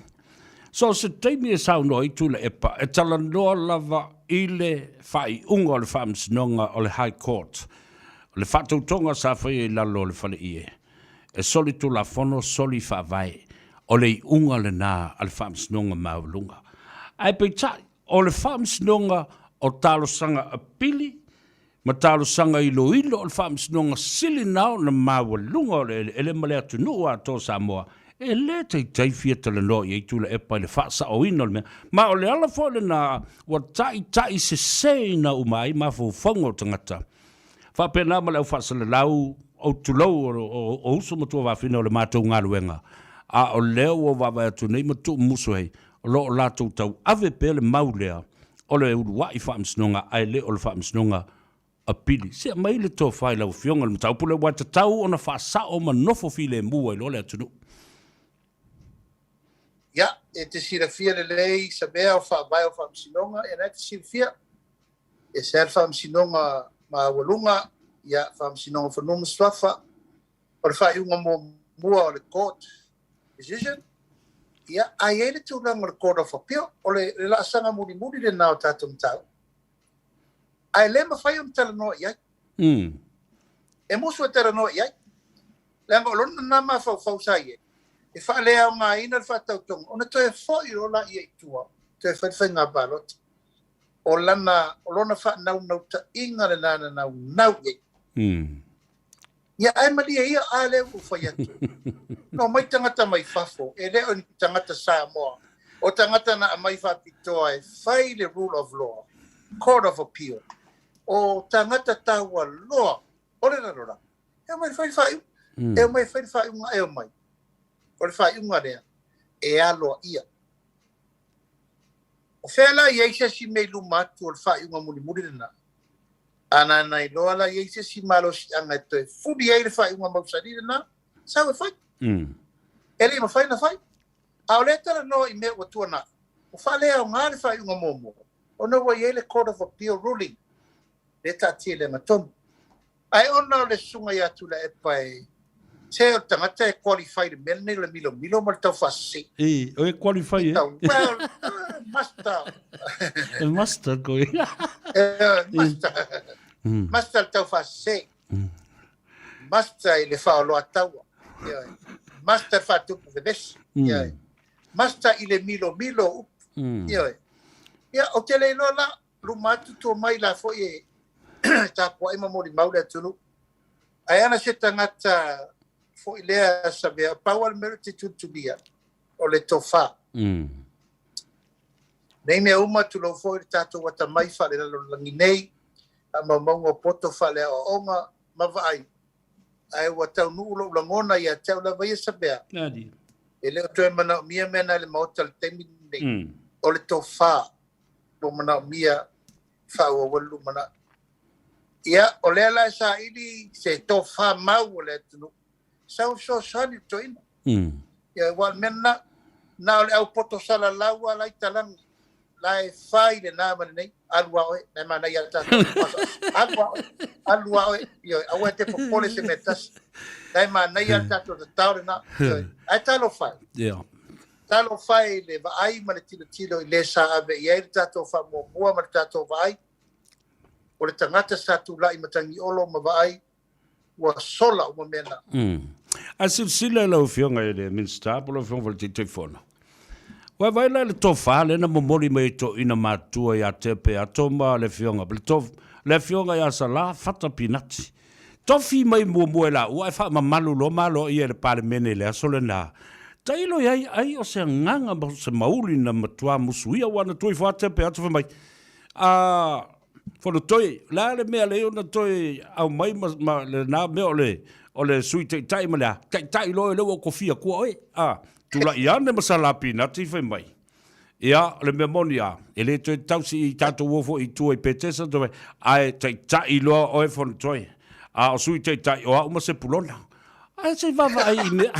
So o se taimi e saunoa ai Tuilaepa, e talanoa lava i le faaiuga o le Faamasinoga o le High Court, o le faatautoga sa faia i lalo o le Fale Ie, e soli Tulafono, soli Faavae, o le iuga lena a le Faamasinoga Maualuga. Ae peitai, o le Faamasinoga o Talosaga Apili ma talosaga iloilo o le Faamasinoga Sili na ona maualuga o le eleele ma le atunuu atoa o Samoa, e le taitai fia talanoa i ai Tuilaepa i le faasaoina o le mea. Ma o le ala foi lena ua taitaiseseina uma ai mafaufauga o tagata. Faapena ma le au faasalalau, ou tulou o uso ma tuavafine o le matou galuega, a o lea ua vaavaai atu nei ma tuumusu ai, o lo o latou tauave pea le mau lea o le uluai faamasinoga ae le o le faamasinoga apili. Se aumai le tofa i lau Afioga i le mataupu lea ua tatau ona faasao ma nofo filemu ai loa le atunuu. Ia, e te silafia lelei Savea o faavae o faamasinoga, ia na e te silafia, e se le faamasinoga maualuga, ia, faamasinoga o fanua ma suafa, o le faaiuga muamua o le court decision, ia, a i ai le tulaga o le Court of Appeal, o le laasaga mulimuli lena o tatou mataupu, ae le mafai ona talanoa i ai. E musu e talanoa i ai, leaga o lona lena mafaufau sa i ai, e faaleaogaina le faatautoga, ona toe foi loa laia i tua, toe fai le faiga palota. O lana, o lona faanaunautaiga lena na naunau i ai. Ia, ae malie ia, a lea ua ou fai atu. Na omai tagata mai fafo, e le o ni tagata Samoa, o tagata na aumai faapitoa e fai le rule of law, court of appeal, o tagata taualoa o le lalolagi. E omai e fai le faaiuga. E omai e fai le faaiuga, e omai. O le faaiuga lea, e aloaia. O fea la e i ai se isi mea i luma atu o le faaiuga mulimuli lena? A na na iloa la i ai se isi malosiaga e toe fuli ai le faaiuga mausali lena, sau e fai. E le i mafai ona fai. A o lea e talanoa i mea ua tuanai, ua faaleaoga le faaiuga muamua ona ua i ai le Court of Appeal ruling lea e taatia i le agatonu. Ae ona o le susuga ia Tuilaepa e se o le tagata e qualify i le mea lenei o le milomilo ma le taufaasese. E, o e qualify e? Well, master. E master koe. Master. Master le taufaasese. Master i le faaoloataua. Master faatupu vevesi. Master i le milomilo o upu. Ioe. Ia, ou te le iloa la, luma atu tua mai la foi e tapuai ma molimau le atunuu. Ae ana se tagata foi lea Savea, pau lava le mea ou te tulitulia, o le tofa. Nei mea uma, tulou foi le tatou atamai faalelalolagi nei, faamaumauga o poto faaleaoaoga ma vaai, ae ua taunuu lou lagona ia te au lava ia Savea, e le o toe manaomia mea na i le Maota i le taimi lenei, o le tofa ua manaomia e faaauau ai le lumanai. Ia, o lea la e saili se tofa mau o le atunuu, sau e fesoasoani i le toeaina. Ia, aua o le mea lena, na o le au poto salalau lava la e i talagi, la e fai lena ma lenei, alu lava oe, la e manaia lava le tatou alu lava oe, alu lava oe, ioe, aua e te popole se mea e tasi, la e manaia lava le tatou tatao lena, ioe, ae talofa e. Talofa e i le vaai ma le tilotilo i le sa ave i ai le tatou faamuamua ma le tatou vaai, o le tagata sa tulai matagiolo ma vaai ua sola uma mea na. A silasila lau Afioga i le Minisita po o lau Afioga foi i le Taitaifono, ua vaai la i le tofa lea na momoli mai e toeaiina matutua ia Tea Peato ma le Afioga, le Afioga ia Sala Fata Pinati. Tofi mai muamua e laua ae faamamalu loa ma aloaia e le Palemene i le aso lena. Tailo i ai, ai o se agaga ma se mauli na matua musuia aua na tua ifo lava Tea Peato fai mai, A Fonotoe, o le a le mea lea ona toe aumai ma, ma lena mea o le, o le Sui Taitai ma le a? Taitai loa oe lea ua ou kofia atua oe. A, tulai ane ma Sala Pinati fai mai, ia, o le mea moni lava, e le toe tausi i tatou o foi i tua i Petesa, ae taitai loa oe Fonotoe. A o Sui Taitai, o au ma Sepulona. Ae se i vaavaai i mea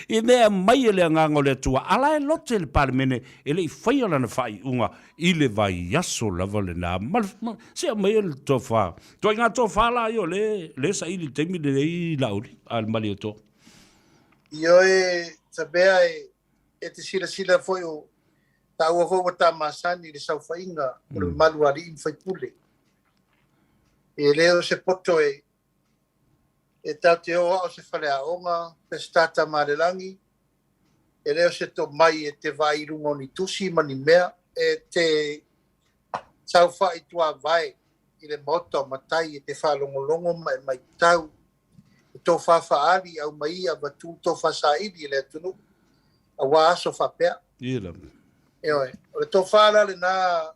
i mea e aumai e le Agaga o le Atua, a la e lote le Palemene e le i faia lana faaiuga i le vaiaso lava lena. Ma, ma, se aumai e le tofa. Ituaiga tofa la ia o le, le saili i le taimi lenei Laauli, a le Malietoa. Ioe, Sabea, e, e te silasila foi o taua foi ua ta masani i le saofaiga o le mamalu o alii ma faipule. E le o se poto e e tatou te o a o se faleaoga, Peseta Tamalelagi, e le o se tomai e te vaai i luga o ni tusi ma ni mea, e te saofai tuavae i le maota o matai e te faalogologo ma e matau i tofa faaali aumai avatu tofa saili i le atunuu aua aso faapea. Ioe, o le tofa la lena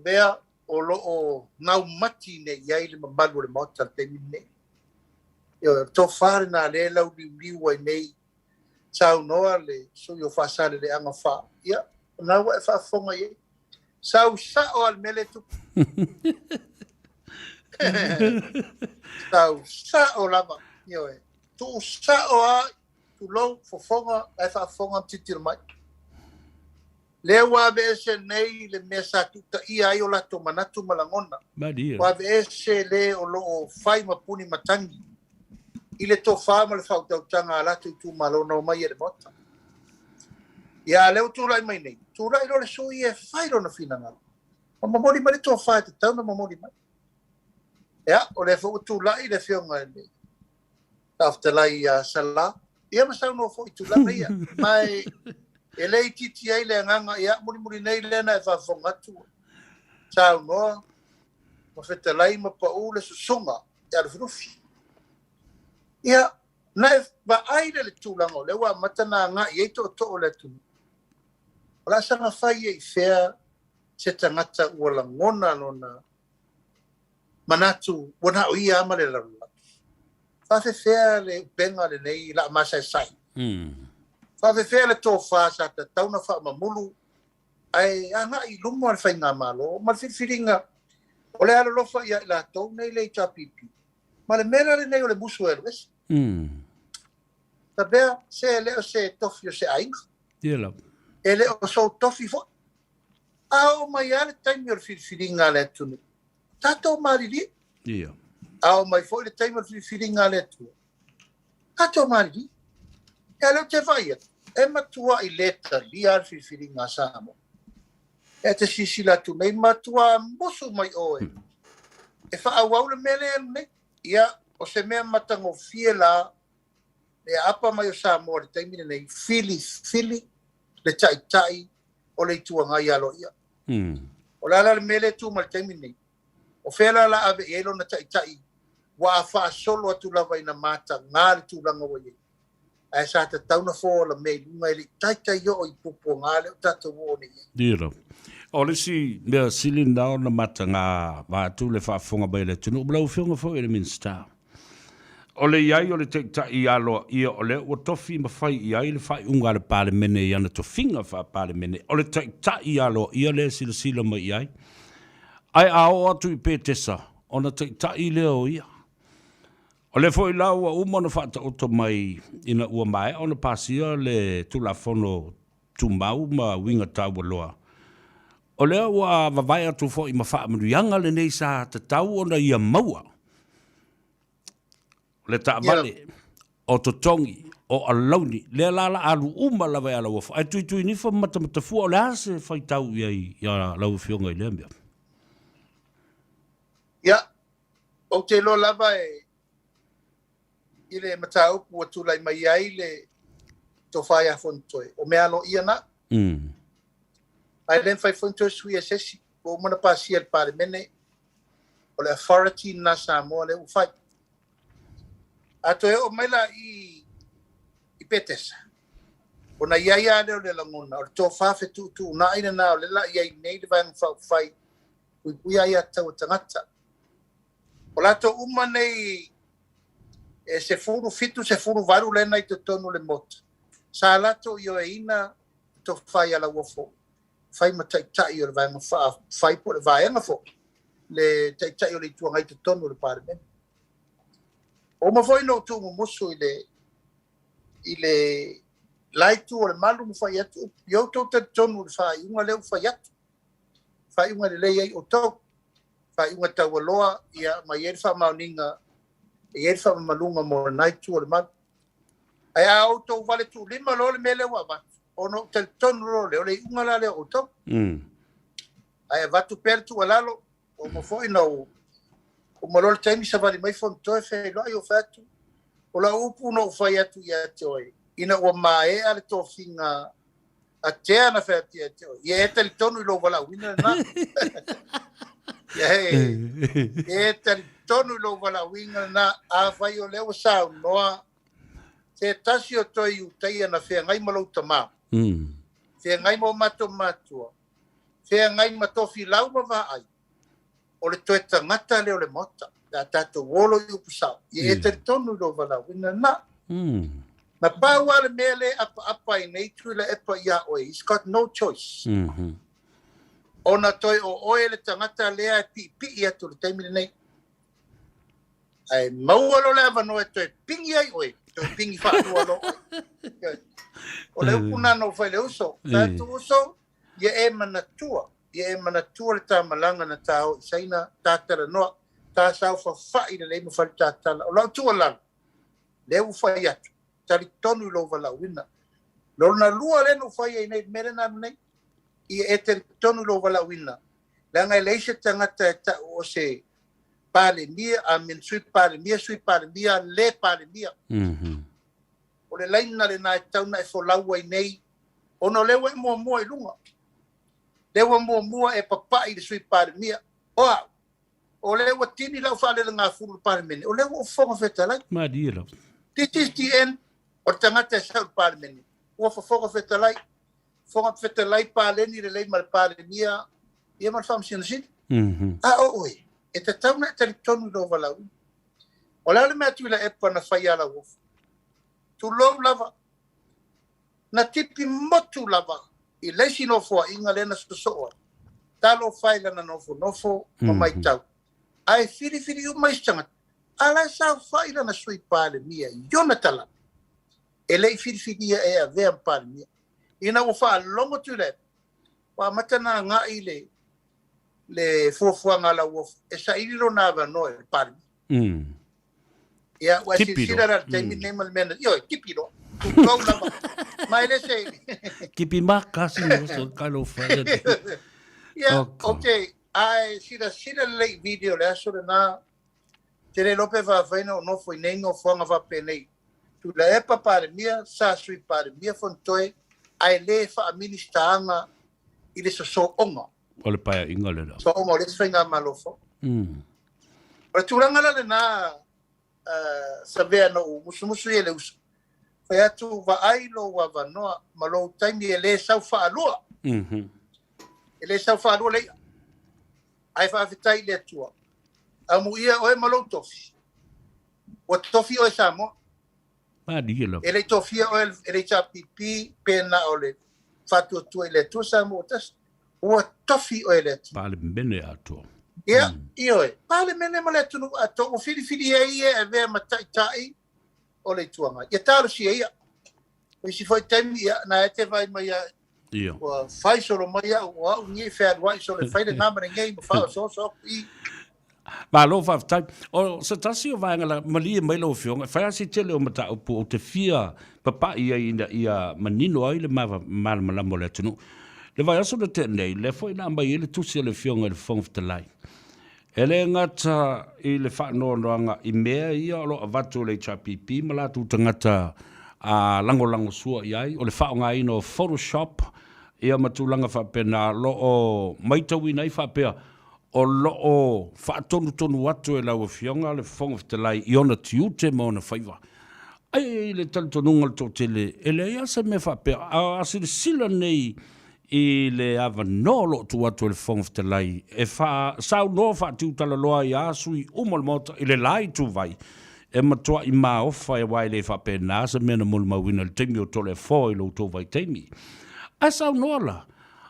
mea o lo o gaumati nei i ai le mamalu o le Maota i le taimi lenei. Ioe, o le tofa lena lea e lauliuliu ai nei, saunoa le sui o Faasaleleaga 4, ia, o lena ua e faafofoga i ai. Sau sao lava le mea lea e tupu. Sau sao lava, ioe, tuu sao lava, tulou, fofoga, la e faafofoga ma tilotilo mai. Lea ua aveese nei le mea sa tuutaia ai o latou manatu ma lagona. Malie. Ua aveese le o lo o fai ma puni matagi i le tofa ma le faautautaga a latou itumalo na omai ai i le Maota. Ia, a lea ua tulai mai nei, tulai loa le sui e fai lona finagalo ma momoli mai le tofa e tatau ona momoli mai. Ia, o lea foi ua tulai le Afioga i le Faafetalai ia Sala, ia ma saunoa foi i tulaga ia. Ma e le itiiti ai le agaga, ia, mulimuli nei lea na e faafofoga atu, saunoa ma fetalai ma pau le susuga ia Lufilufi. Ia, na e vaai lea i le tulaga o lea ua amata na agai i ai tootoo o le atunuu. O le a saga fai ai i fea se tagata ua lagona lona manatu ua na o ia lava ma le lalolagi. Faafefea le upega lenei laa masaesae? Faafefea le tofa sa tatau ona faamamulu ae agai i luma le faigamalo ma le filifiliga o le alolofa ia i latou nei le HRPP ma le mea la lenei o le musu e alu ese? Tabea, se e le o se tofi o se aiga. E le o sou tofi foi. A oo mai lava le taimi o le filifiliga a le atunuu, tatou malilie. Ia. A oo mai foi le taimi o le filifiliga a le Atua, tatou malilie. Ia lea ou te vaai atu, e matuai le talia le filifiliga a Samoa. E te silasila atu nei, matua musu mai oe e faaauau le mea lea nei. Ia, o se mea matagofie la le aapa mai o Samoa i le taimi lenei, filifili le Taitai o le Itu Agai aloaia. O le a la le mea lea e tu mai i le taimi lenei? O fea la o le a ave i ai lona Taitai ua faasolo atu lava ina mataga le tulaga ua i ai? Ae sa tatau na fola mea i luga e le i taitai oo i puapuaga lea ua tatou oo nei i ai. Ia lava. O le isi mea sili lena ona mataga vaeatu le faafofoga mai a le atunuu ma lau Afioga foi i le Minisita, o le i ai o le Taitai aloaia o lea ua tofi ma fai i ai le faaiuga a le Palemene i ana tofiga faa-Palemene, o le Taitai aloaia lea e silasila mai i ai. Ae a oo atu i Petesa, ona taitai lea o ia. O lea foi la ua uma ona faataoto mai ina ua maea ona pasia le Tulafono Tumau ma Uiga Taualoa, o lea ua vavae atu foi ma faamanuiaga lenei sa tatau ona ia maua, o le taavale, o totogi, o alauni, lea la la alu uma lava ia Lauofo, ae Tuituinifo ma Matamatafua, o le a se faitau i ai ia lau Afioga i lea mea? Ia, Ou te iloa lava e i le mataupu ua tulai mai ai le tofa ia Fonotoe, o mea aloaia na. Ae le mafai foi ona toe suia e se isi. Ua uma ona pasia e le Palemene, o le authority lena a Samoa lea ua fai. A toe oo mai la i i Petesa, ona i ai lava lea o le lagona, o le tofa fetuutuunai lena o lea la i ai nei le Vaega Faaupufai Puipuia Aiatatau a Tagata. O latou uma nei e 17, 18 lena i totonu o le Maota, sa latou ioeina le tofa ia Lauofo fai ma taitai o le Vaega Faaupufai po o le Vaega foi le Taitai o le Itu Agai i totonu o le Palemene. Ua uma foi ona ou tuumumusu i le i le la itu o le malu ma fai atu upu. Ia outou talitonu i le faaiuga lea ua fai atu. Faaiuga lelei ai outou. Faaiuga taualoa, ia ma i ai le faamaoniga, e i ai le faamamaluga mo lena itu o le malu. Ae a outou vale tuulima loa le mea lea ua avatu, ona ou talitonu loa lea, o le iuga la lea o outou. Ae avatu pea le tuualalo, ua uma foi ona ou uma loa le taimi savali mai Fonotoe feiloai ou fai atu, o lau upu na ou fai atu ia te oe, ina ua maea le tofiga a Tea na fai atu ia te oe, ia e talitonu i lou valaauina lena. Ia e talitonu i lou valaauina lena, afai o lea ua saunoa se tasi o toe Iutaia na feagai ma lou tama, feagai ma o matou matua, feagai ma Tofilau ma Vaai, o le toe tagata lea o le Maota, pe a tatou olo i upu sao, ia e talitonu i lou valaauina lena. Na pau lava le mea lea e apaapa ai nei Tuilaepa ia oe, he's got no choice. Ona toe o oe le tagata lea e piipii atu i le taimi lenei. Ae maua loa le avanoa e toe pigi ai oe, toe pigi faalua loa oe. O le upu lena na ou fai i le uso, fai atu uso, ia e manatua, ia e manatua le ta malaga na ta o i Saina, ta talanoa, ta saofafai lelei ma fai le ta tala. O lau tuualalo, lea ua fai atu, talitonu i lou valaauina. Lona lua lea na ou fai ai nei, le mea lea na alu nei, ia e talitonu i lou valaauina, leaga e leai se tagata e tau o se Palemia, I mean, Sui Palemia, Sui Palemia, le Palemia. O le laina lena e tatau ona e folau ai nei, ona o lea ua e muamua i luga. Lea ua muamua e papai i le Sui Palemia. O au, o lea ua tini lau faalelegafulu i le Palemene, o lea ua ou Fofoga Fetalai. Malie lava. This is the end o le tagata e sau i le Palemene. Ua Fofoga Fetalai. Fofoga Fetalai paleni lelei ma le Palemia, ia ma le Faamasino Sili. A o oe, e tatau ona e talitonu i lou valaauina. O le a le mea a Tuilaepa na fai ia Lauofo? Tulou lava, na tipi motu lava i le isi nofoaiga lea na sosoo ai. Talofa e i lana nofonofo ma matau, ae filifili uma isi tagata, a la e saofai lana Sui Palemia i ona talaane, e le i filifilia e avea ma Palemia. Ina ua faalogo Tuilaepa, ua amata ona agai le le fuafuaga a Lauofo e saili lona avanoa i le Palemia. Ia, ua e silasila la i le taimi lenei ma le mea na... Ioe, tipi loa. Tulou lava. Ma e le se... Tipi makasi no so kalo whaia. Ia, ok. Ae silasila lelei i video le aso lena. Te le iloa pe faafai ona ou nofo i nei nofoaga faapenei. Tuilaepa Palemia, sa Sui Palemia Fonotoe, ae le faa-Minisita-aga i le sosooga. O le paeaiga lena. Sosooga o le isi faigamalo fou. O le tulaga la lena, Savea na ou musumusu i ai le uso. Fai atu, Vaai lou avanoa ma lou taimi e lē sau faalua. E lē sau faalua le i'a. Ae faafetai i le Atua, amuia oe ma lou tofi, ua tofi oe Samoa. Malie lava. E le i tofia oe e le HRPP pe na o le Faatuatua i le Atua Samoa ua tasi. Ua tofi oe e le Atua. Palemene atoa. Ia, ioe, Palemene ma le atunuu atoa ua filifili ai e avea ma taitai o le Itu Agai. Ia talosia ia. O isi foi taimi, ia, na e te vaai mai ia, ua fai solo mai au, o au nei fealuai solo e fai lena ma lenei ma faaosooso aku i. Malo faafetai. O se tasi o vaega la, malie mai lau Afioga, e fai lava si tele o mataupu ou te fia papai ai ina ia manino ai le malamalama o le atunuu. Le vaiaso na tea nei, lea foi na aumai ai le tusi a le Afioga i le Fofoga Fetalai, E le gata i le faanoanoaga i mea ia o lo o avatu e le HRPP ma latou tagata a lagolagosua i ai, o le faaaogaina o photoshop ia ma tulaga faapena o lo o maitauina ai faapea o lo o faatonutonu atu e lau Afioga le Fofoga Fetalai i ona tiute ma ona faiva. Ae i le talitonuga o le toatele, e leai lava se mea faapea. A silasila nei i le avanoa o lo o tuu atu e le Fofoga Fetalai e saunoa faatiutalaloa ai a sui uma o le Maota i le la ituvai, e matuai maofa aua e le faapena se mea na molimauina i le taimi o Toleafoa i lo outou vaitaimi. Ae saunoa la,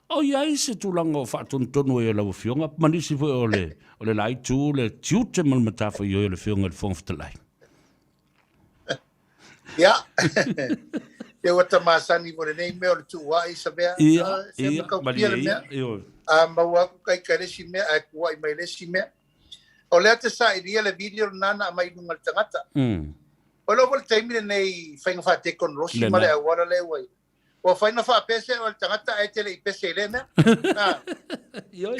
o i ai se tulaga o faatonutonu ai e lau Afioga ma nisi foi o le, o le la itu le tiute ma le matafaioi o le Afioga i le Fofoga Fetalai? Ia, ia ua ta masani mo lenei mea o le tuuai Savea. Ia, ia, malie ia, ioe. A maua aku kai kai le isi mea ae kuai mai le isi mea. O lea te sailia le video lena na aumai i luga o le tagata. O loo foi le taimi lenei faiga faatekonolosi ma le auala lea ua i ai. Ua fai na faapese oe le tagata ae te le i pese i lea mea. Ioe.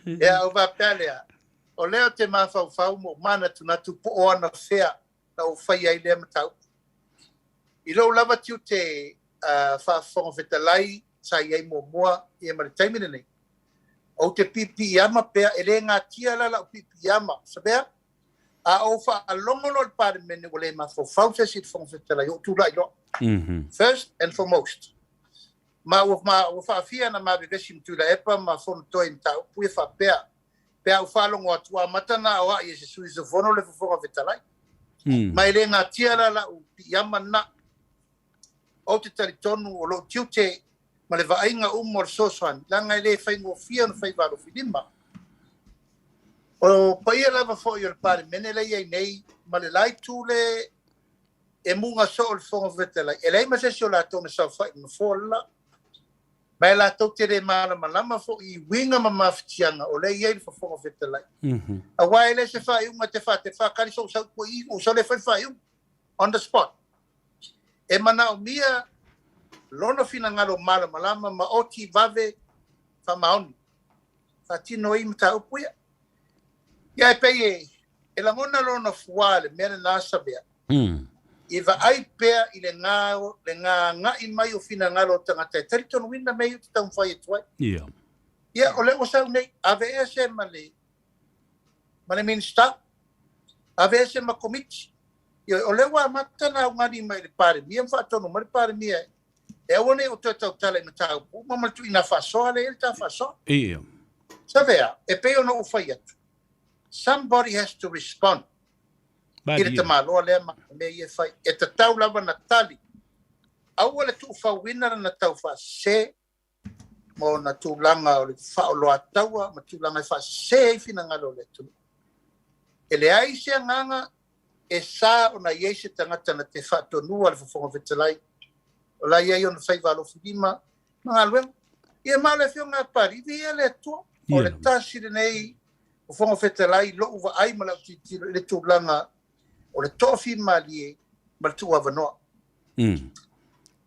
Ia, ou faapea lea, o lea ou te mafaufau ma ou manatunatu po o anafea na ou faia ai lea mataupu. I lou lava tiute faa-Fofoga Fetalai sa i ai muamua ia ma le taimi lenei, ou te piipiiama pea, e le gatia la lau piipiiama, Savea, A ou faalogo loa i le Palemene ua le mafaufau se isi i le Fofoga Fetalai, ou tulai loa. First and foremost. Ma ua, ma ua faafia na ma vevesi ma Tuilaepa ma Fonotoe i mataupu ia faapea, pe a ou faalogo atu ua amata na aoai e se sui usufono le Fofoga Fetalai. Ma e le gatia la lau piiama lena. Ou te talitonu o lou tiute ma le vaaiga uma o le fesoasoani, leaga e le faigofie ona fai valofilima. O paia lava foi o le Palemene lea e i ai nei ma le la itu le e muga soo le Fofoga Fetalai, e leai ma se isi o latou na saofai i le nofoa le la. Ma e latou te le malamalama foi i uiga ma mafatiaga o lea e i ai le Fofoga Fetalai. Aua e le se faaiuga e te faatali sou sau i i, ou sau lea e fai le faaiuga on the spot. E manaomia lona finagalo malamalama ma oti vave faamaoni faatino ai mataupu ia. Ia e pei e, e lagona lona fuā i le mea lena Savea, i vaai pea i le gā, le gāgaʻi mai o finagalo o tagata e talitonuina mea ia ou te taumafai atu ai. Ia. Ia, o lea ua sau nei, aveese ma le, ma le Minisita, aveese ma Komiti. Ioe, o lea ua amata ona augani mai i le Palemia ma faatonu mai le Palemia e aua ne i ou toe tautala i mataupu uma ma le tuuina faasoa lea e i ai le ta faasoa. Ia. Savea, e pei ona ou fai atu, somebody has to respond i le tamaloa lea ma mea ia e fai. E tatau lava ona tali. Aua le tuufauina lana taufaasese ma ona tulaga o le faaoloataua ma tulaga e faasese ai finagalo o le atunuu. E leai se agaga e sa ona i ai se tagata na te faatonua le Fofoga Fetalai, o la e i ai ona faiva alofilima ma galuega. Ia ma o le Afioga ia Papalii, viia le Atua, o le tasi lenei Fofoga Fetalai i lou vaai ma lau tilotilo i le tulaga o le toafimalie ma le tuuavanoa.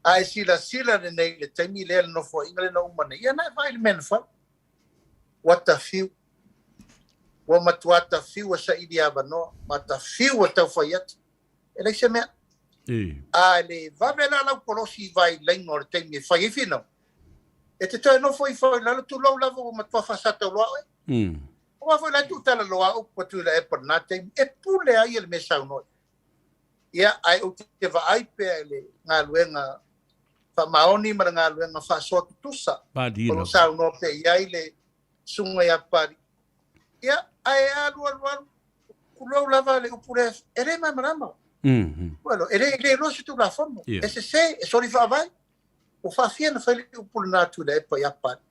A e silasila lenei i le taimi lea, le nofoaiga lea na uma nei, ia na e vaai i le mea na fai. Ua tafiu. Ua matua tafiu a saili avanoa, ma tafiu a tau fai atu. E leai se mea. A e le vave la lau kolosi i vailaina o le taimi e fai ai finau, e te toe nofo ifo i lalo, tulou lava ua matua faasatauloa oe. Aua foi la e tuutalaloa upu a Tuilaepa i lena taimi, e pule ai le mea saunoa. Ia, ae ou te vaai pea i le galuega faamaoni ma le galuega faasoa tutusa o lo o saunoa pea i ai le susuga ia Papalii. Ia, ae alu alu alu, tulou lava le upu lea, e le malamalama. Well, e le, le iloa se Tulafono, e sese, e soli faavae. Ua faafia ona fai le upu lena a Tuilaepa ia Papalii.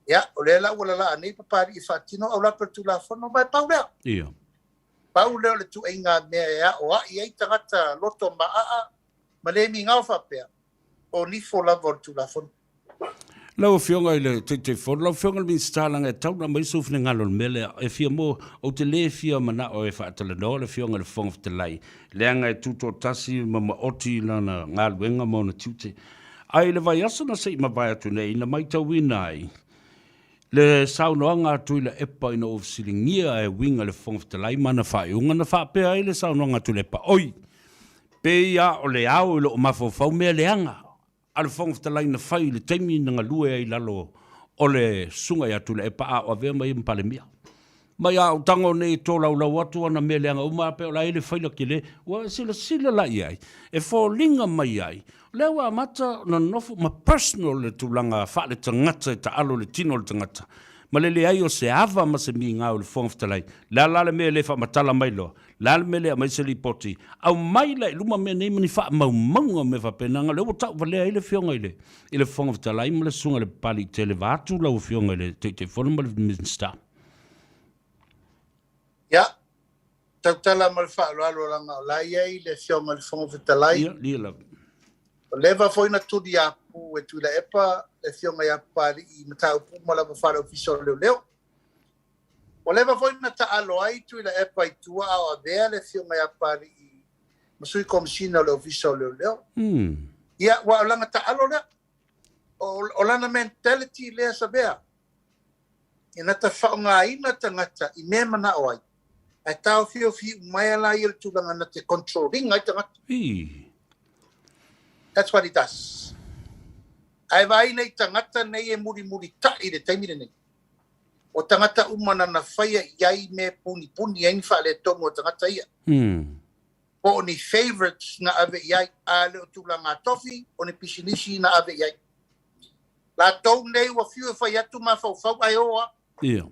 Ia, o lea la ua lalaa nei Papalii e faatino aulape o le Tulafono, ma e pau lea. Pau lea o le tuaiga mea e aoai ai tagata loto maaa ma le migao faapea, o nifo lava o le Tulafono. Lau Afioga i le Taitaifono, lau Afioga i le Minisita, leaga e tatau ona aumai sou finagalo i le mea lea. E fia mo, ou te le fia manao e faatalanoa le Afioga i le Fofoga Fetalai, leaga e tutoatasi ma maoti lana galuega ma ona tiute. Ae i le vaiaso na se i mavae atu nei, na maitauina ai le saunoaga a Tuilaepa ina ua fesiligia e uiga i le Fofoga Fetalai ma ana faaiuga, na faapea ai le saunoaga a Tuilaepa, Oi! Pei lava o le ao i lou mafaufau mea leaga a le Fofoga Fetalai na fai i le taimi na galue ai i lalo o le Susuga ia Tuilaepa a o avea ma ia ma Palemia. Mai a ou tago nei e tolaulau atu ana mea leaga uma a pei o la e i le faila tele, ua silasila la i ai, e foliga mai ai, o lea ua amata ona nonofo ma personal le tulaga faaletagata e taalo i le tino o le tagata, ma le leai o se ava ma se migao i le Fofoga Fetalai. Le a la le mea e le faamatala mai loa? Le a le mea e le aumai se lipoti? Aumai la i luma mea nei ma ni faamaumauga o mea faapena, o lea ua tauvalea ai le Afioga i le i le Fofoga Fetalai ma le Susuga i le Papaliitele vaeatu lau Afioga i le Taitaifono ma le Minisita. Ia, tautala ma le faaaloalo leaga o la e i ai le Afioga i le Fofoga Fetalai. Ia, lia lava. Ua leva foi na tuliapu e Tuilaepa le Afioga ia Papalii i mataupu uma lava faale-Ofisa o Leoleo. Ua leva foi na taalo ai Tuilaepa i tua a o avea le Afioga ia Papalii ma Sui Komesina o le Ofisa o Leoleo. Ia, ua o lana taalo lea. O, o lana mentality lea Savea. Ina ta faaaogaina tagata i mea e manao ai, ae taofiofi uma la ia le tulaga na te control ina ai tagata. That's what he does. Ae vaai nei tagata nei e mulimulitai i le taimi lenei. O tagata uma na na faia i ai mea punipuni ai ni faaletonu o tagata ia. Po o ni favourites na ave i ai, a le o tulaga tofi, o ni pisinisi na ave i ai. Latou nei ua fiu e fai atu mafaufau ae o a. Ia.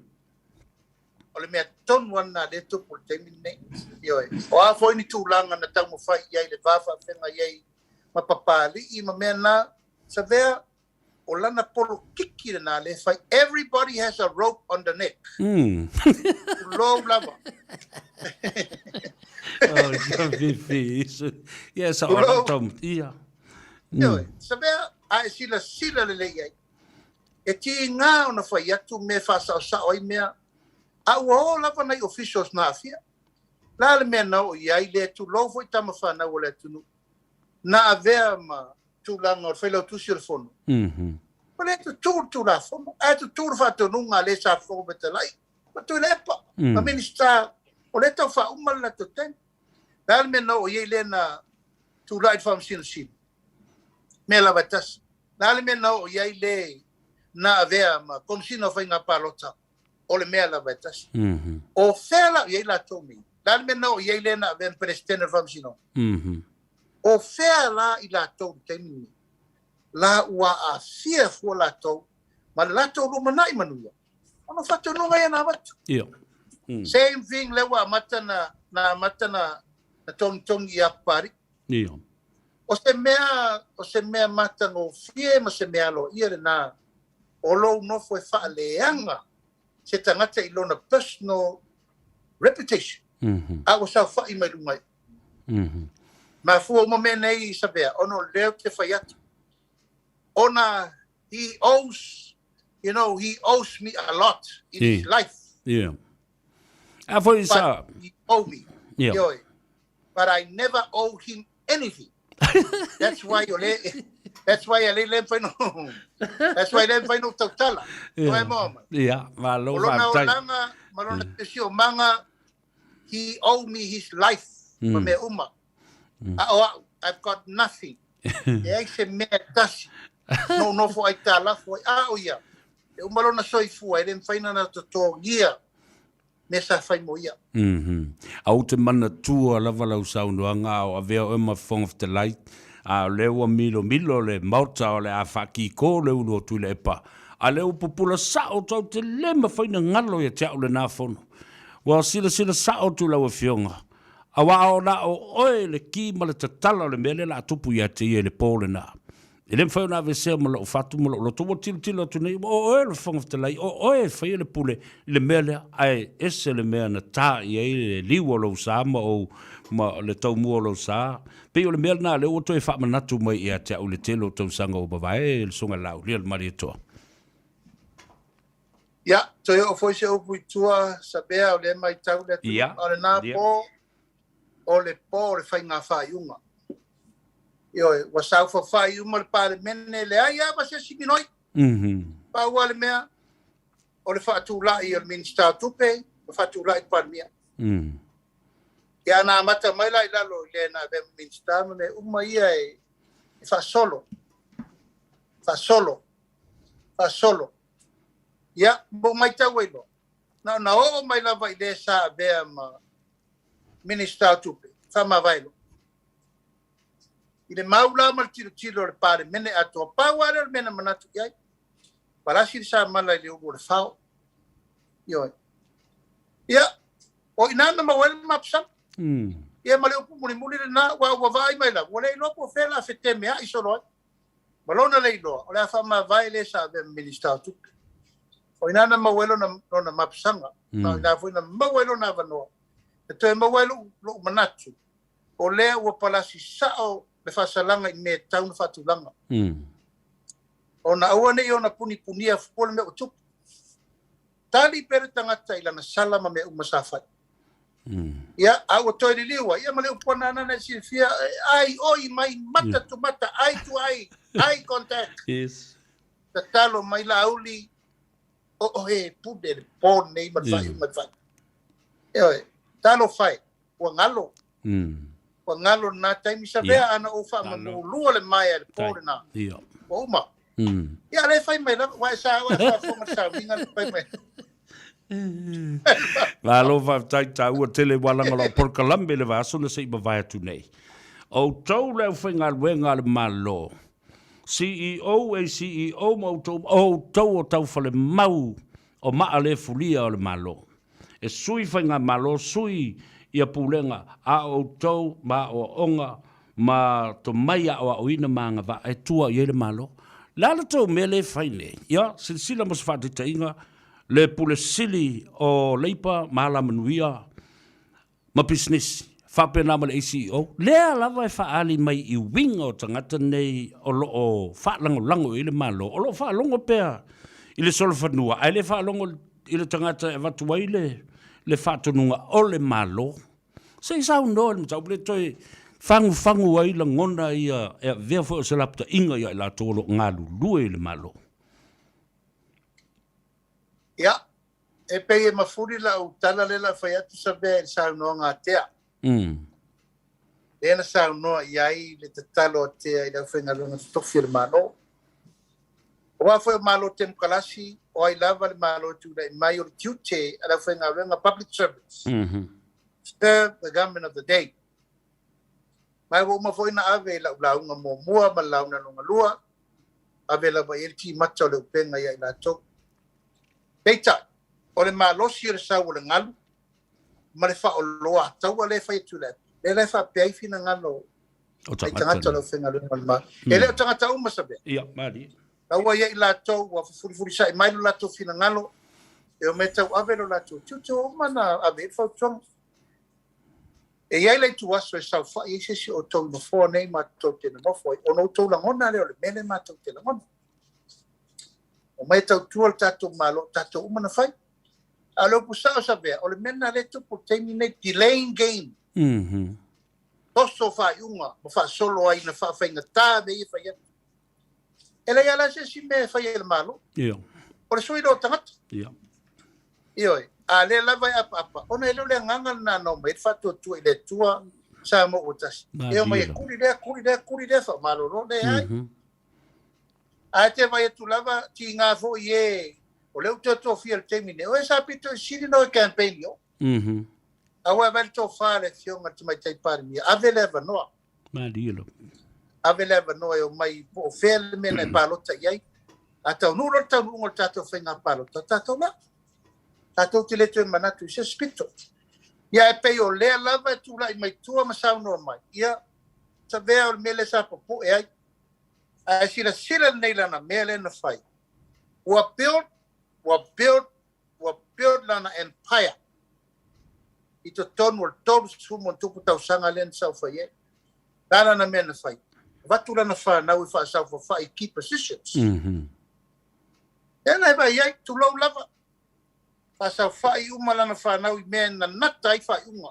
O le mea tonu lava lena lea e tupu i le taimi lenei. Ioe. O a foi ni tulaga na taumafai i ai le va faafeagai ai ma Papalii ma mea na, Savea, o lana polokiki lena lea e fai. Everybody has a rope on the neck. Tulou lava. Oh, ia fifi. Ia, sa o tau. Ia. Ioe, Savea, a e silasila lelei i ai, e tiga ona fai atu mea e faasaosao ai mea, a ua o lava nai officials na aafia. O le a le mea na oo i ai, le tulou foi tama fanau a le atunuu, na avea ma tulaga o le Failautusi o le Fono. Ua le tutū le Tulafono, ae tutū le faatonuga a le sa Fofoga Fetalai, ma Tuilaepa, ma Minisita, o lea e tau faauma le latou taimi. O le a le mea na oo i ai lea na tulai i le Faamasino Sili? Mea lava e tasi. O le a le mea na oo i ai le na avea ma Komesina o Faiga Palota? O le mea lava e tasi. O fea la o i ai latou nei? O le a le mea na oo i ai le na avea ma Peresetene o le Faamasinoga? O fea la i latou i le taimi lenei? La ua aafia fua latou ma le latou lumanai manuia ona o faatonuga ia na avatu. Ia. Same thing lea ua amata na, na amata na, na togitogi ia Papalii. Ia. O se mea, o se mea matagofie ma se mea aloaia lena o lou nofo e faaleaga se tagata i lona personal reputation. A ua saofai mai luga i. Mafua uma mea nei i Savea, ona o lea ou te fai atu. Ona he owes, you know, he owes me a lot in his life. Yeah. A foi sa... But he owe me. Yeah. Ioe. But I never owe him anything. That's why o le, that's why a le le mawhai no, that's why le mawhai no tautala. Yeah. Oe moa mai. Yeah, malo O lona faafetai. olaga ma lona siosiomaga, he owe me his life ma mea uma. A o au, I've got nothing. Leai se mea e tasi na ou nofo aitalafu ai. A o ia, e uma lona soifua, e le mafai ona totogia. mea sa fai mo ia. Mhm. A ou te manatua lava lau saunoaga a o avea oe ma Fofoga Fetalai, a o lea ua milomilo le Maota o le a faakiko le ulu o Tuilaepa, a lea ua pupula sao tou te le mafai ona galo ia te au lena fono. Ua silasila sao atu lau Afioga, aua o na o oe le ki ma le tatala o le mea lea la a tupu ia te ia i le po lena. E le mafai ona aveesea ma lou fatu ma lou loto. Ua tilotilo atu nei, o oe le Fofoga Fetalai, o oe e faia le pule i le mea lea, ae ese le mea na ta i ai le liu o lou sa ma ou, ma le taumua o lou sa. Pei o le mea lena lea ua toe faamanatu mai ia te au i le tele o tausaga ua mavae, le Susuga Laaulialemalietoa. Ia, toe oo foi se upu i tua, Sabea, o lea e matau le atunuu, a o lena po, o le po o le faiga faaiuga. Ioe, ua saofafai uma le Palemene, leai lava ma se isi minoi. Pau lava le mea, o le faatulai o le Minisita o Tupe ma faatulai le Palemia. Ia na amata mai la i lalo i le na avea ma Minisita ma mea uma ia e faasolo, faasolo, faasolo. Ia, ua ou matau ai loa, na ona oo mai lava i le sa avea ma Minisita o Tupe, faamavae loa. I le mau la ma le tilotilo o le Palemene atoa, pau lava lea o le mea na manatu i ai, palasi le samala i le ulu o le fao. Ioe. Ia, o i ina na maua ai le mapusaga. Ia ma le upu mulimuli lena, aua ua vaai mai lava, ua le iloa po o fea o le a fetemeai solo ai. Ma lona le iloa, o le a faamavae le sa avea ma Minisita o Tupe. O i ina na maua ai lona, lona mapusaga. Ma o i ina foi na maua ai lona avanoa. E toe maua ai lou, lou manatu, o lea ua palasi sao le faasalaga i mea e tatau ona faatulaga. Ona aua ne i ona punipunia fua le mea ua tupu. Tali pea le tagata i lana sala ma mea uma sa fai. Ia, a ua toe liliu ai, ia ma le upu ana ana e silafia, ai oi mai mata to mata, eye to eye, eye contact. Yes. Tatalo mai Laauli, o oe e pule le po lenei ma le faaiuga e fai. Ioe, talofa e, ua galo. Ua galo lena taimi Savea ana ou faamamulua le maea i le po lena. Ua uma. Ia, lea e fai mai lava, ua e sa, ua e faafofoga i le sauniga na fai mai. Malo faafetai taua tele ua laga lau polokalame i le vaiaso na se i mavae atu nei. O outou le aufaigaluega a le Malo, CEO, ACEO ma outou, o outou o taufalemau o maa le fulia o le Malo. E sui faigamalo, sui ia pulega, a o outou ma aoaoga ma tomai aoaoina ma agavaa e tua i ai le Malo. O le a le tou mea lea e fai nei? Ia, silasila mo se faataitaiga, le Pule Sili o Leipa ma Alamanuia ma Pisinisi, faapena ma le ACEO, lea lava e faaali mai i uiga o tagata nei o lo o faalagolago i ai le Malo, o lo o faalogo pea i le solofanua, ae le faalogo i le tagata e avatu ai le, le faatonuga o le Malo. Se i saunoa i le mataupu lea toe fagufagu ai lagona ia e avea foi o se lapataiga ia i latou o lo o galulue i le Malo. Ia, e pei e mafuli lau tala lea la fai atu Savea i le saunoaga a Tea. Lea na saunoa i ai le tatalo a Tea i le aufaigaluega totofi a le Malo. Aua foi o Malo Temokarasi, o ai lava le Malo e tulai mai, o le tiute a le aufaigaluega public servants. Serve the government of the day. Ma ua uma foi ona ave i lau lauga muamua ma le lauga lona lua, ave lava i ai le timata o le upega ia i latou. Peitai, o le malosi o le sau o le galu ma le faaoloa a taua lea e fai atu i le api, lea la e faapea ai finagalo O ai tagata tagata o le aufaigaluega a le Malo. E le o tagata uma Savea. Ia, malie. La ua ia i latou ua fefulifulisa'i mai lo latou finagalo, e omai e tauave lo latou tiute, ua uma ona ave i ai le fautuaga. E i ai le ituaso e saofai ai se isi o outou i nofoa nei matou te nonofo ai, ona outou lagona lea o le mea lea matou te lagona. Omai e tautua le tatou Malo, o tatou uma na fai. A o le upu sao Savea, o le mea lena lea e tupu i le taimi lenei, delaying game. Toso faaiuga ma faasolo ai ina faafaigata mea ia e fai atu. E leai lava la se isi mea e fai e le Malo. O le sui lea o tagata. Ioe. A lea lava e apaapa, ona e le o le agaga lena na omai ai le faatuatua i le Atua Samoa ua tasi. E omai e kuli lea, kuli lea, kuli lea, faamalolo, leai. Ae te vaai atu lava, tiga foi e. O lea ua toe tofia i le taimi nei, o e sa pito i sili ona o e campaign i o. A ua vaai le tofa a le Afioga i le Tamaitai Palemia, ave le avanoa. Malie lava. Ave le avanoa e omai po o fea le mea na e palota i ai. A taunuu loa le taunuuga o le tatou faiga palota, tatou la. Tatou te le toe manatu i se isi pito. Ia ae pei o lea lava e tulai mai tua ma saunoa mai, ia, Savea o le mea lea sa popoe ai. Ae silasila lenei lana mea lea na fai. Ua build, ua build, ua build lana empire i totonu o le 30 ma ona tupu tausaga lea na saofai ai. O le a lana mea na fai? Avatu lana fanau e faasaofafai i key positions. Lea na e vaai ai, tulou lava, faasaofai uma lana fanau i mea e nanata ai faaiuga.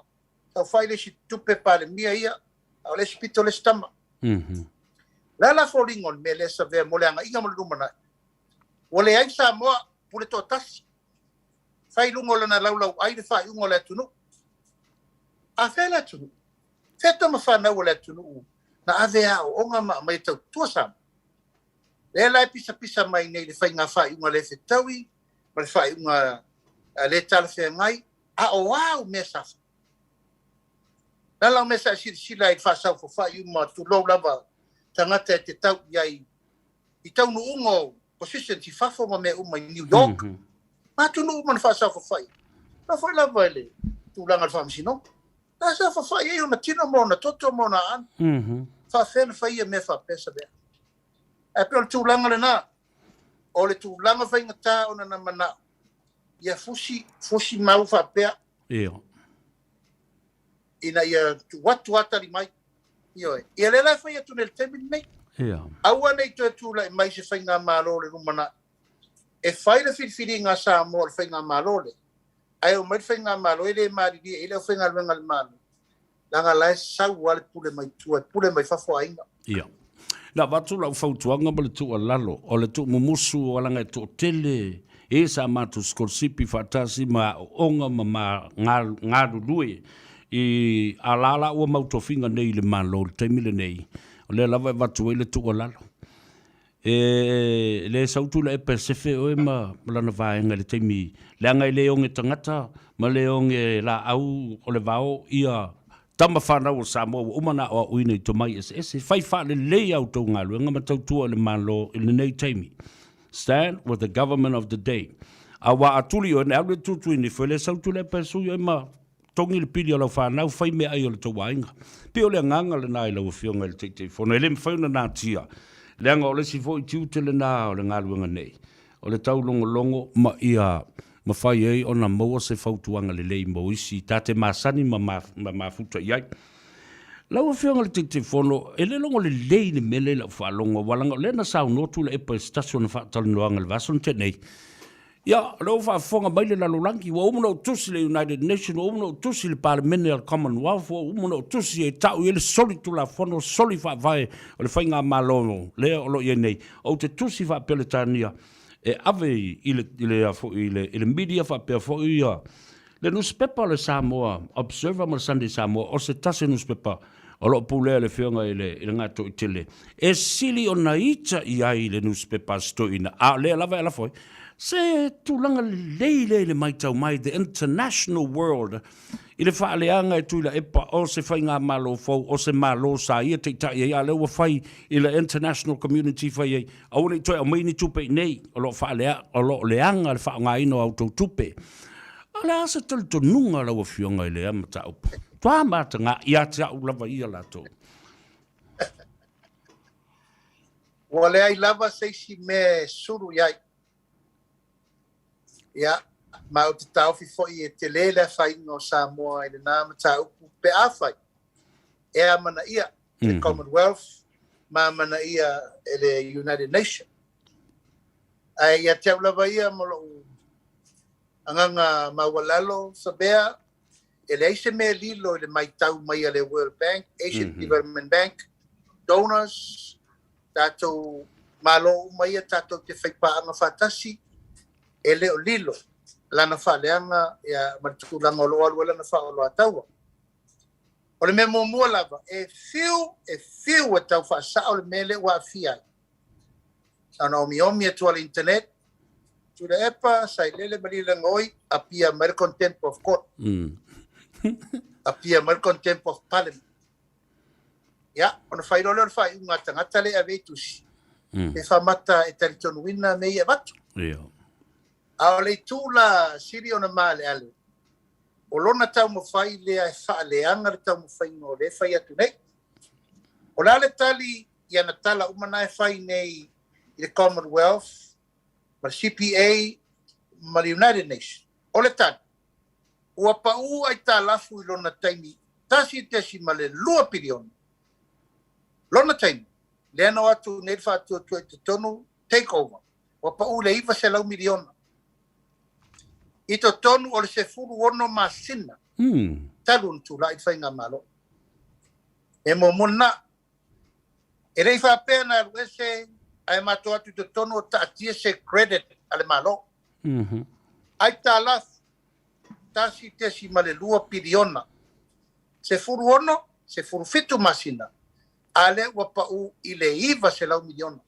Saofai le isi tupe Palemia ia, a o le isi pito le isi tama. O le a la foliga o le mea lea Savea mo le agaiga ma le lumanai? Ua leai Samoa pule toatasi. Fai i luga o lana laulauai le faaiuga o le atunuu. A fea le atunuu? Fea tama fanau a le atunuu na ave aoaoga ma aumai e tautua Samoa? Lea la e pisapisa mai nei le faiga faaiuga le fetaui ma le faaiuga le talafeagai, a o a au mea sa fai? O le a lau mea sa e silasila ai i le faasaofafai uma, tulou lava, tagata e te tau i ai i taunuuga o positions i fafo ma mea uma i New York, ma atunuu uma na faasaofafai. Na foi lava i le tulaga o le faamasinoga. Na saofafai ai ona tino ma ona toto ma ona aano. Faafefea na fai ia mea faapea Savea? Ae pei o le tulaga lena, o le tulaga faigata ona na manao ia fusi, fusi mau faapea. Ina ia tuu atu lava tali mai. Ioe. Ia lea la e fai atu nei i le taimi lenei. Aua ne i toe tulai mai se faigamalo o le lumanai. E fai le filifiliga a Samoa o le faigamalo lea, ae omai le faigamalo e le malilie i le aufaigaluega a le Malo, leaga la e sau lava le pule mai tua, e pule mai fafo aiga. Ia. Na avatu lau fautuaga ma le tuualalo, o le tuumumusu leaga e toatele e sa matou sikolasipi faatasi ma aooga ma ma galulue i a la la ua mau tofiga nei i le Malo i le taimi lenei, o lea lava e avatu ai le tuualalo. E le sau Tuilaepa e sefe oe ma lana vaega i le taimi, leaga e le oge tagata ma le oge laau o le vao ia tama fanau o Samoa ua uma ona aoaoina i tomai eseese. Fai faalelei a outou galuega ma tautua i le Malo i lenei taimi. Stand with the government of the day. Aua a tuli oe, na alu e tutuini foi le sau Tuilaepa e sui oe ma Togi le pili o lau fanau, fai meaai o le tou aiga. Pei o le agaga lena i lau Afioga i le Taitaifono, e le mafai ona natia, leaga o le isi foi tiute lena o le galuega nei, o le taulogologo ma ia mafai ai ona maua se fautuaga lelei mo isi ta te masani ma mafuta i ai. Lau Afioga i le Taitaifono, e le logo lelei le mea lea i lau faalogo, aua leaga o lea na saunoa Tuilaepa i se tasi o ana faatalanoaga i le vaiaso na tea nei, Ia, o lea ua faafofoga mai le lalolagi, ua uma ona ou tusi i le United Nations, ua uma ona ou tusi i le Palemene a le Commonwealth, ua uma ona ou tusi e tau i ai le soli tulafono, soli faavae o le faigamalo lea o lo o i ai nei. Ou te tusi faa-Peretania e ave i le, i le, i le, i le media faapea foi ia le nusipepa o le Samoa Observer ma le Sunday Samoa, o se tasi o nusipepa o lo o pulea e le Afioga i le, i le Gatoitele, e sili ona ita i ai le nusipepa a si toeaina, a o lea lava e lafo ai se tulaga lelei lea i le matau mai the international world i le faaleaga e Tuilaepa o se faigamalo fou, o se Malo sa ia taitai ai, a o lea ua fai i le international community fai ai, aua ne i toe aumai ni tupe i inei, o lo o faalea, o lo o leaga le faaaogaina o a outou tupe. O le a se talitonuga o lau Afioga i lea mataupu? Toa mataga ia te au lava ia latou. Ua leai lava se isi mea e sulu i ai. Ia, ma ou te taofi foi e tele le afaina o Samoa i lena mataupu pe afai e amanaia e le Commonwealth ma amanaia e le United Nation. Ae ia te au lava ia ma lou agaga maualalo, Savea, e leai se mea lilo i le matau mai a le World Bank, Asian Development Bank, donors, tatou Malo uma ia tatou te faipaaga faatasi, e le o lilo lana faaleaga ia, ma le tulaga o lo o alu ai lana faaoloataua. O le mea muamua lava, e fiu, e fiu e tau faasao le mea lea ua aafia ai. Na ona omiomi atu lava i le internet, Tuilaepa, Sailele ma Lilagaoi, apia mai le Contempt of Court. Apia mai le Contempt of Parliament. Ia, ona fai loa lea o le faaiuga a tagata lea e ave i tusi, pe faamata e talitonuina mea ia e avatu. A o le itu la sili ona maaleale, o lona taumafai lea e faaleaga le taumafaiga o lea e fai atu nei. O le a le tali i ana tala uma na e fai nei i le Commonwealth ma le CPA ma le United Nations? O le tali, ua pau aitalafu i lona taimi 1.2 piliona. Lona taimi, lea na o atu nei le faatuatua i totonu, take over, ua pau i le 900 miliona. I totonu o le 16 masina talu ona tulai le Faigamalo. E muamua lena. E le i faapea na alu ese ae matou atu i totonu o taatia se credit a le Malo. Aitalafu, 1.2 piliona. 16, 17 masina, a lea ua pau i le 900 miliona.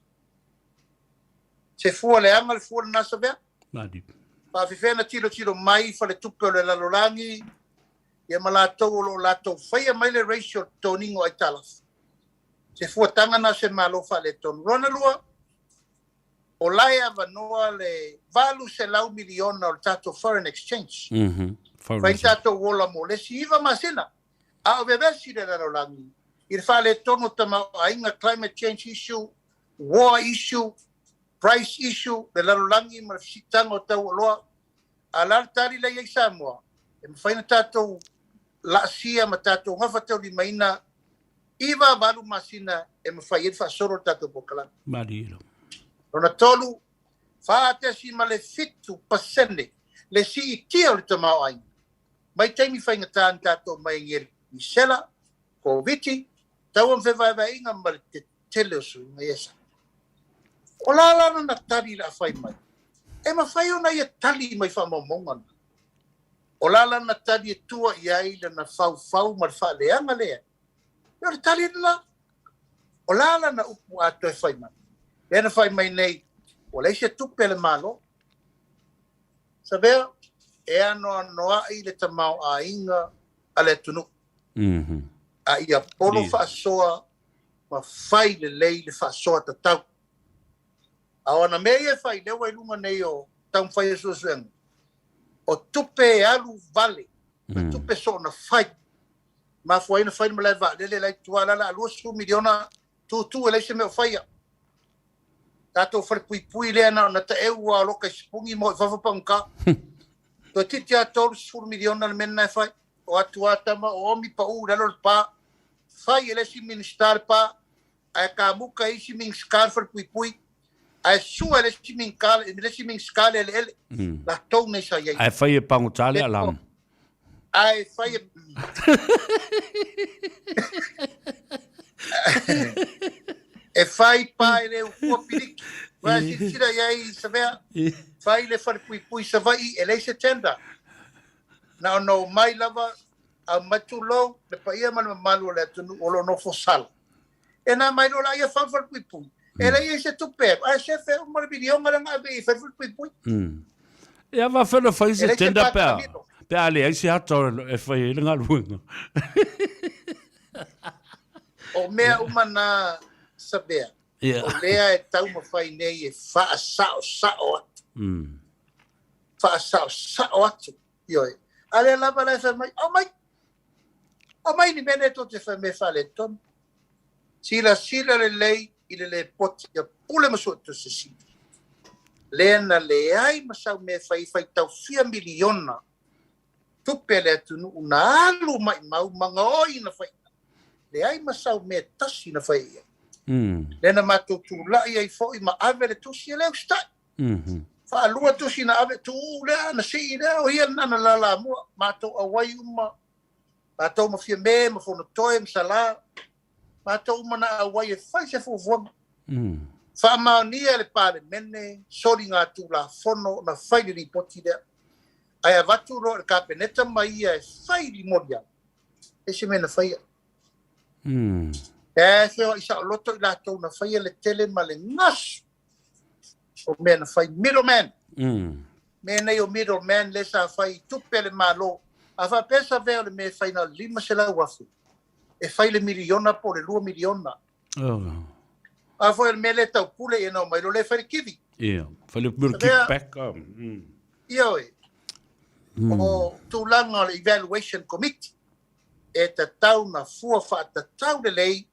Se fua leaga le fua lena Savea? Faafefea na tilotilo mai faletupe o le lalolagi ia ma latou o lo o latou faia mai le ratio o le toniga o aitalafu. Se fuataga na o se Malo faaletonu. Lona lua, o la e avanoa le 800 miliona o le tatou foreign exchange. Fai tatou ola mo le isi 9 masina. A o vevesi le lalolagi i le faaletonu o tamaoaiga, climate change issue, war issue, price issue, le lalolagi ma le fesiitaga o tau oloa. A o le a le tali lea i ai Samoa? E mafai ona tatou laasia ma tatou gafataulimaina 9 a 8 masina e mafai ai le faasolo o le tatou polokalame. Lona tolu, 4.7% le siitia o le tamaoaiga mai taimi faigata na tatou mai ai Misela, Koviti, taua ma fevaevaeaiga ma le tetele o suiga ia sa. O la la lana tali le a fai mai? E mafai ona ia tali mai faamaumauga na. O la lana tali e tua i ai lana faufau ma le faaleaga lea. E o le tali lena. O la lana upu a toe fai mai. Lea na fai mai nei, ua leai se tupe a le Malo. Savea, e anoanoai le tamaoaiga a le atunuu. A ia pono faasoa ma fai lelei le faasoa tatau. A o ana mea ia e fai, lea ua i luga nei o taumafai o suesuega, o tupe e alu vale, ma tupe soona fai. Mafua ai ona fai le malae vaalele la i tua, la la 20 miliona tūtū e leai se mea o faia. Tatou falepuipui lea na ona taeu ua aloka i sipungi ma o i fafo pagota. Toeitiiti lava 30 miliona le mea lena e fai. O atu a tama o omi pau i lalo le pa. Fai e le isi Minisita le pa, ae kamuka e isi Minisita le falepuipui, ae sua e le isi Minisita le isi Minisita le eleele. Latou nei sa i ai. Ae fai e pagota le alarm. Ae fai e e fai pa e le ukua piliki. Ua silasila i ai Savea, fai le falepuipui Savaii e leai se tender. Na ona omai lava, aumai tulou le paia ma le mamalu o le atunuu o lo o nofo sala. E na mai loa laia fau le falepuipui. E leai ai se tupe, ae sefe uma le miliona lea na ave i fai le falepuipui. Ia faafefea ona fai se tender pe a, pe a leai se ata e fai ai le galuega. O mea uma na Savea, o lea e taumafai nei e faasaosao atu. Faasaosao atu. Ioe. A lea lava la e fai mai, aumai, aumai ni mea nei tou te fai mai e faaletonu. Silasila lelei i le lipoti a Pule ma Suetusi Sili, lea na leai ma sau mea e fai, faitau fia miliona tupe a le atunuu na alu maimau ma gaoi na fai, leai ma sau mea tasi na fai i ai. Lea na matou tulai ai foi ma ave le tusi e le usitai. Faalua tusi na ave, tuu lea, na sii lea, o ia lena na lalamua, matou auai uma, matou ma Fiame, ma Fonotoe, ma Sala, matou uma na auai e fai se fuafuaga. Faamaonia e le Palemene soligatulafono na fai le lipoti lea, ae avatu loa i le Kapeneta ma ia e fai limoli ai, e se mea na faia. E feoai saoloto i latou na faia le tele ma le gasu o mea na fai, middleman. Mea nei o middle man lea sa fai i tupe a le Malo. A faapea Savea o le mea e fai na o le $500,000, e fai le miliona po o le $2 miliona. A foi o le mea lea e taupule ia na omai loa lea e fai le kivi. Ia, fai le mea o le kickback. Ioe. O tulaga o le evaluation committee e tatau na fua faatatau lelei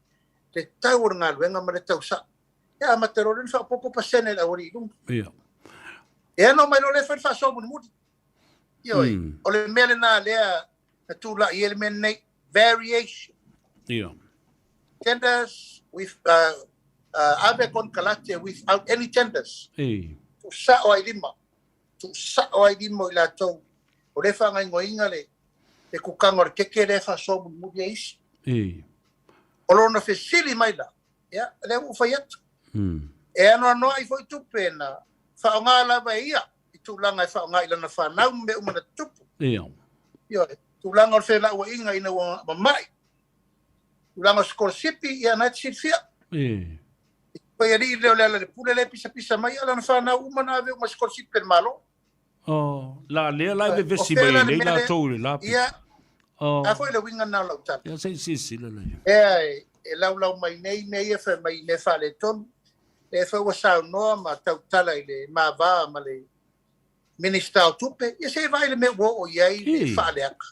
le tau o le galuega ma le tau sao. Ia amata loa lea ona faaopoopo pasene i le aualii i luga. Ia. Ia na omai loa lea fai le faasoa mulimuli. Ioe. O le mea lena lea na tulai ai le mea lenei, variation. Ia. Tenders with ave konekarate without any tenders. Ei. Tuusao ai lima. Tuusao ai lima o i latou o lea e faagaogoina le le kukaga o le keke lea e faasoa mulimuli ai isi. Ei. O lona fesili mai la, ia, lea ua ou fai atu. E anoanoai foi tupe na faaaoga lava e ia i tulaga e faaaoga i lana fanau ma mea uma na tutupu. Ia. Ioe, tulaga o le felauaiga ina ua mamai, tulaga o sikolasipi, ia na e te silafia. Ei. I alii lea o Lealailepule lea e pisapisa mai, ia lana fanau uma na ave uma i sikolasipi a le Malo. Oh, la lea la e vevesi mai ai nei latou i le la pito. Ia, a foi le uiga lena o lau tala. Ia, se i silasila lea. Ea e laulau mai nei mea ia fai mai i mea faaletonu, lea foi ua saunoa ma tautala i le mava ma le Minisita o Tupe, ia se i vaai i le mea ua oo i ai le faaleaga.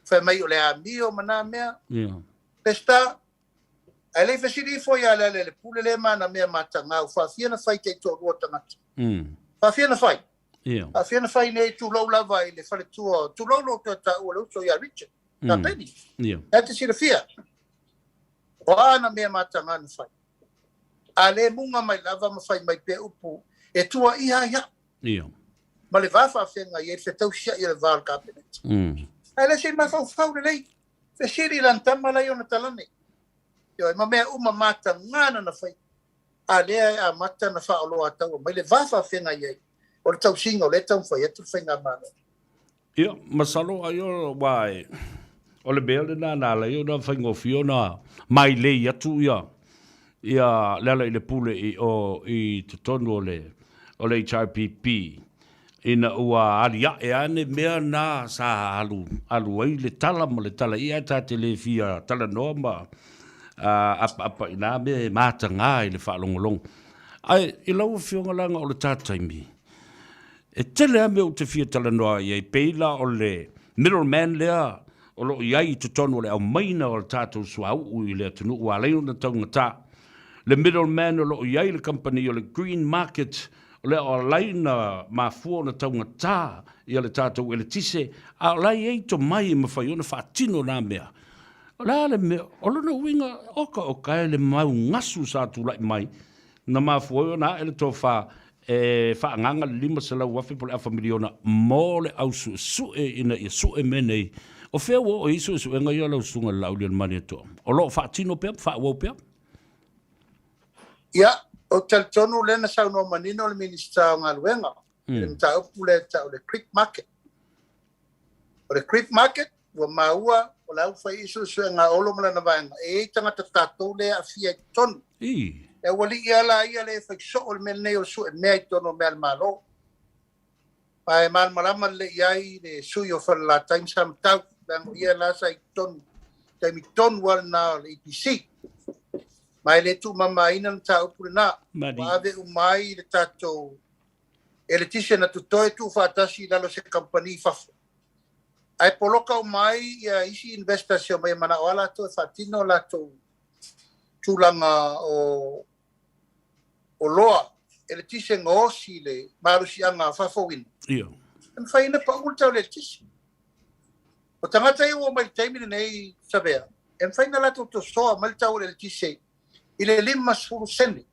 Fai mai o le amio ma na mea. Pesita, ae le i fesili ifo ia Lealailepule lea ma ana mea mataga, ua faafia na fai taitoalua o tagata. Faafia na fai. Faafia na fai nei tulou lava i le faletua, tulou lou toe taua le uso ia Richard, Kapeni. E te silafia, o a ana mea mataga na fai. A le muga mai lava ma fai mai pea upu, e tuaia ai au. Ma le va faafeagai ai le fetausiai o le va o le Kapeneta. Ae le se i mafaufau lelei. Fesili i lana tama la i ona talane. Ioe, ma mea uma mataga na na fai. A lea e amata na faaoloataua mai le va faafeagai ai o le tausiga o lea e taumafai atu le Faigamalo. Ia, masalo ai o, aua e, o le mea lena na ala ai ona faigofie ona mailei atu ia, ia Lealailepule i o i totonu o le, o le HRPP. Ina ua aliae ane mea na sa alu, alu ai le tala ma le tala ia ta te le fia talanoa ma apaapa i nā mea e mataga i le faalogologo. Ae i lau Afioga leaga o le ta taimi, e tele lava mea ou te fia talanoa i ai, pei la o le middleman lea o lo o i ai i totonu o le aumaiga o le tatou suauu i le atunuu ua ala ai ona taugata. Le middleman o lo o i ai le kamupani o le Green Market O le alai na mafua ona taugata ia le tatou eletise, a o la e i ai tomai e mafai ona faatino na mea. O le a le mea, o lona uiga, oka oka e le mau gasu sa tulai mai, na mafua ai ona ae le tofa e faaagaaga le $500,000 po o le afa miliona mo le au suesue ina ia sue mea nei. O fea ua oo i ai suesuega ia lau Susuga i le Laaulialemalietoa? O lo o faatino pea ma faaauau pea? Ia, ou te talitonu lea na saunoa manino le Minisita o Galuega i le mataupu lea e tau o le Creek Market. O le Creek Market, ua maua o la ua fai i suesuega a Olo ma lana vaega, e i ai tagata tatou lea e aafia i totonu. E aualii lava la ia lea e fai soo le mea lenei o le sue mea i totonu o mea a le Malo. Ma e malamalama lelei ai le sui o Falelatai ma Samatau, leaga o ia la sa i totonu, taimi tonu lava lena o le EPC. Ma e le tuumamaina le mataupu lena. Ua ave uma ai le tatou eletise na totoe tuufaatasi i lalo o se kamupani i fafo. Ae poloka uma ai ia isi investors e omai e manao lava latou e faatino latou tulaga o oloa, eletise gaosi i le malosiaga faafouina. Ia. E mafai ona pau le tau o le eletise. O tagata ia ua omai i le taimi lenei, Savea, e mafai ona latou tosoa mai le tau o le eletise i le 50 sene.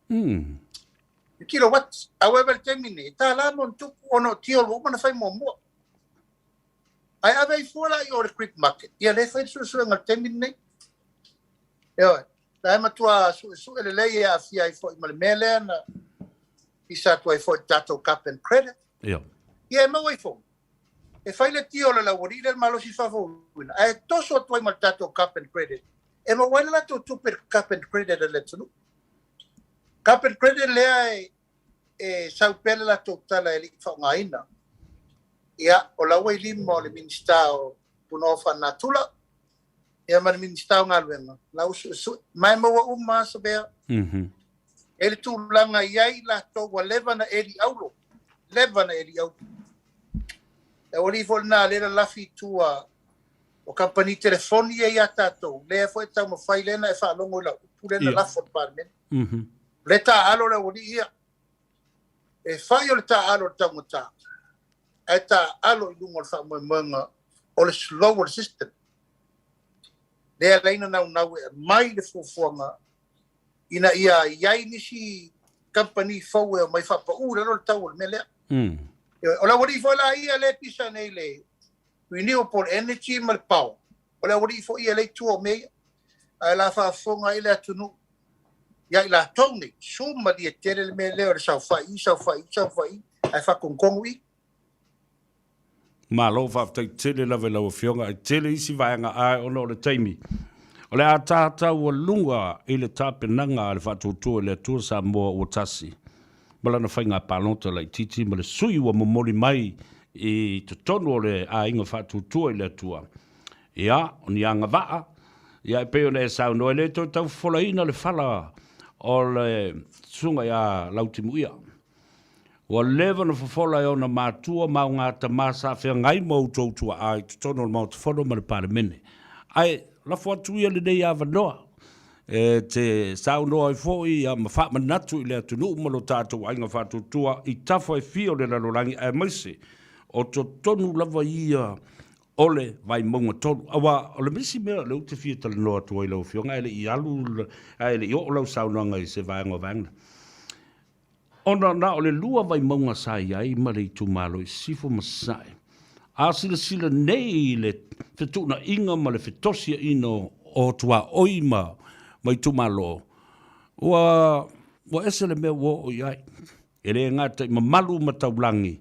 Le kilowatt. However, i le taimi lenei, e $1 ma ona tupu ona o deal ua uma ona fai muamua. Ae ave ai fua la i o le Greek market, ia lea e fai le suesuega i le taimi lenei. Ioe, la e matua suesue lelei e aafia ai foi ma le mea lea na pisa atu ai foi i le tatou carbon credit. Ia. Ia e maua ai foi. E fai le tio o le laualii lea i le malosi faafouina, ae toso atu ai ma le tatou carbon credit. E maua ai le latou tupe i le carbon credit a le atunuu. Carbon credit lea e e sau pea le latou tala e le i faaaogaina. Ia, o la ua i lima o le Minisita o Punaoa Faalenatura, ia ma le Minisita o Galuega, la ua suesue. Ma e maua uma lava Savea. E i ai le tulaga e i ai i latou ua leva na eli auro, leva na eli auro. E aualii foi lena lea e lalafi i tua o kamupani telefoni ia ia tatou, lea foi e taumafai lea na e faalogo i lau upu lea na lafo i le Palemene. O lea e taaalo le aualii ia. E fai o le taaalo o le taugata, ae taaalo i luga o le faamoemoega o le slow o le system. Lea e ala ai ona naunau e aumai le fuafuaga ina ia i ai nisi kamupani fou e omai faapau i lalo le tau o le mea lea. O le aualii foi la ia lea e pisa nei le renewable energy ma le power, o le aualii foi ia lea e i tua o mea ia. Ae o le a faafofoga ai le atunuu ia i latou nei, sumalie tele le mea lea o le saofai i, saofai i, saofai i, ae faatonutonu i. Malo faafetai tele lava i lau Afioga, e tele isi vaega ae ona o le taimi. O le a tataualuga i le tapenaga a le Faatuatua i le Atua Samoa ua tasi ma lana faiga palota laitiiti ma le sui ua momoli mai i totonu o le aiga Faatuatua i le Atua. Ia, o ni agavaa, ia e pei ona e saunoa, e le toe tau fofolaina le fala o le susuga ia Lautimuia. Ua leva ona fofola e ona matua ma augatama sa feagai ma outou tuaa i totonu o le Maota Fono ma le Palemene. Ae lafo atu ia lenei avanoa e te saunoa ai foi ma faamanatu i le atunuu ma lo tatou aiga faatuatua i tafa e fia o le lalolagi aemaise o totonu lava ia o le Vaimauga 3. Aua o le isi mea o lea ou te fia talanoa atu ai lau Afioga ae le i alu ae le i oo lau saunoaga i se vaega o vaega. Ona na o le lua Vaimauga sa i ai ma le itumalo i Sisifo ma Sasae. A silasila nei i le fetuunaiga ma le fetosiaina o tuaoi ma itumalo, ua ua ese le mea ua oo i ai. E le gata i mamalu ma taulagi,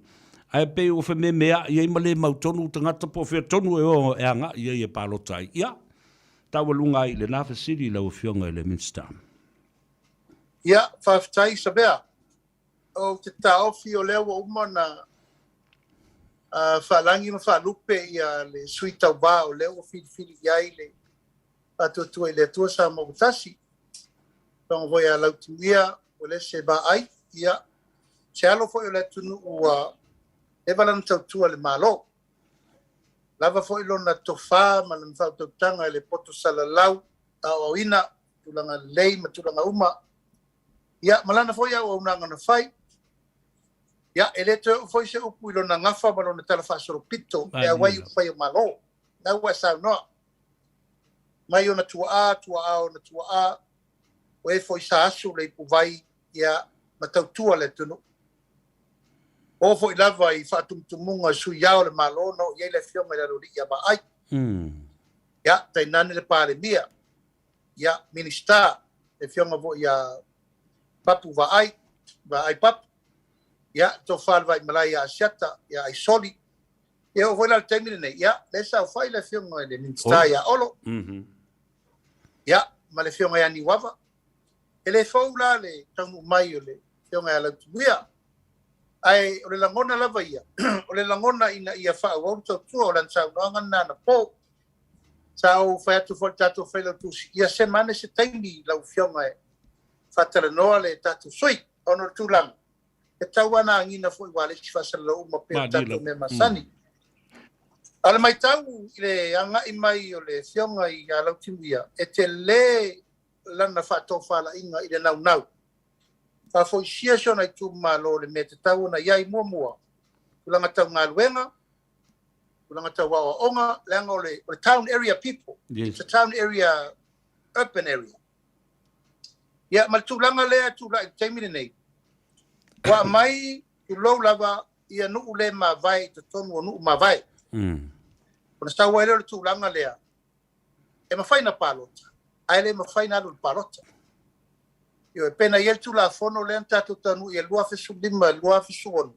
ae pei ua fememeai ai ma le mautonu tagata po o fea tonu e o e agai i ai e palota ai. Ia, taualuga ai i lena fesili lau Afioga i le Minisita. Ia, faafetai Savea. Ou te taofi o lea ua uma ona faalagi ma faalupe ia le sui tauva o lea ua filifili i ai le Faatuatua i le Atua Samoa ua tasi. Afioga foi ia Lautimuia Uelese Vaai, ia, se alo foi o le atunuu ua leva lana tautua i le Malo. Lava foi lona tofa ma lana faautautaga i le poto salalau aoaoina tulaga lelei ma tulaga uma, ia, ma lana foi auaunaga na fai. Ia, e le toe oo foi se upu i lona gafa ma lona talafaasolopito e auai i upufai o Malo. Na ua e saunoa mai ona tuaa, tuaa ona tuaa, o e foi sa asu le ipuvai, ia, ma tautua le atunuu. Oo foi lava i faatumutumuga o sui ao o le Malo na oo i ai le Afioga i le Aloalii ia Vaai. Ia, tainane le Palemia, ia, Minisita, le Afioga foi ia Papu Vaai, Vaai Papu, ia, le Tofa le Vaimalae ia Asiata, ia Aisoli. Ia, oo foi la i le taimi lenei, ia, lea e saofai le Afioga i le Minisita ia Olo, ia, ma le Afioga ia Niuava. E le fou la le taunuu mai o le Afioga ia Lautimuia, ae o le lagona lava ia, o le lagona ina ia faaauau le tautua o lana saunoaga lena anapo. Sa ou fai atu foi i le tatou Failautusi, ia sema ane se taimi lau Afioga e faatalanoa le tatou sui, ona o le tulaga, e tatau lava ona agiga foi aua le isi faasalalau uma pei o le tatou mea masani. A o le matau i le agai mai o le Afioga ia Lautimuia, e tele lana faatofalaiga i le naunau. Faafoisia si ona itumalo i le mea e tatau ona i ai muamua, tulaga tau galuega, tulaga tau aoaoga, leaga o le, o le town area people. Yes. It's a town area, urban area. Ia, ma le tulaga lea e tulai i le taimi lenei, ua aumai, tulou lava, ia nuu le mavae i totonu o nuu mavae. Ona sau ai lea o le tulaga lea, e mafai ona palota, ae le mafai ona alu i le palota. Ioe, pe na i ai le Tulafono lea na tatou taunuu i ai i le 2015 i le 2016,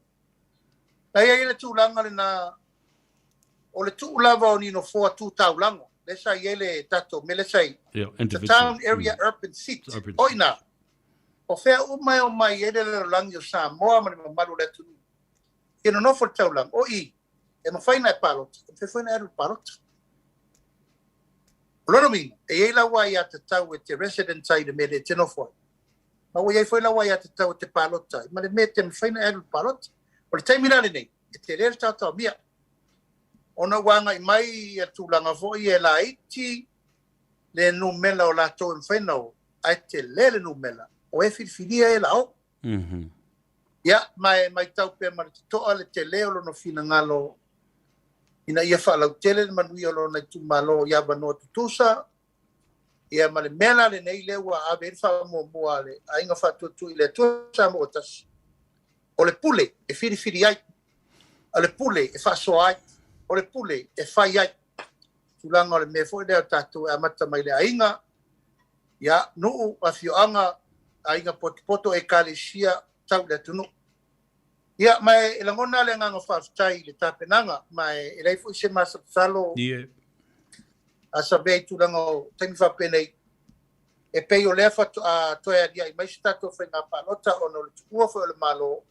na i ai le tulaga lena o le tuu lava o ni nofoa tu taulaga, lea sa i ai le tatou mea lea sa i, the town area urban seat, o i ina. O fea uma e omai ai le lalolagi o Samoa ma le mamalu o le atunuu e nonofo i le taulaga, o i, e mafai ona e palota, e mafai foi ona e alu i le palota. O lona uiga, e i ai lau aiatatau e te resident ai i le mea lea e te nofo ai, ma ua i ai foi lau aiatatau e te palota ai ma le mea e te mafai ona e alu i le palota. O le taimi la lenei, e tele le taotaomia, ona ua agai mai ia tulaga foi e laiti le numera o latou e mafai ona o, ae tele le numera o e filifilia e la o. Ia, ma e matau pea ma le totoa le tele o lona finagalo ina ia faalautele le manuia o lona itumalo i avanoa tutusa, ia ma le mea la lenei lea ua ave ai le faamuamua a le Aiga Faatuatua i le Atua Samoa Tasi, o le pule e filifili ai, o le pule e faasoa ai, o le pule e fai ai. Tulaga o le mea foi lea o tatou e amata mai le aiga, ia, nuu, afioaga, aiga potopoto, ekalesia, tau i le atunuu. Ia, ma e lagona le agaga faafetai i le tapenaga, ma e leai foi se masalosalo a Savea i tulaga o taimi faapenei, e pei o lea faatoa toe aliae mai se tatou faiga palota ona o le tuua foi o le Malo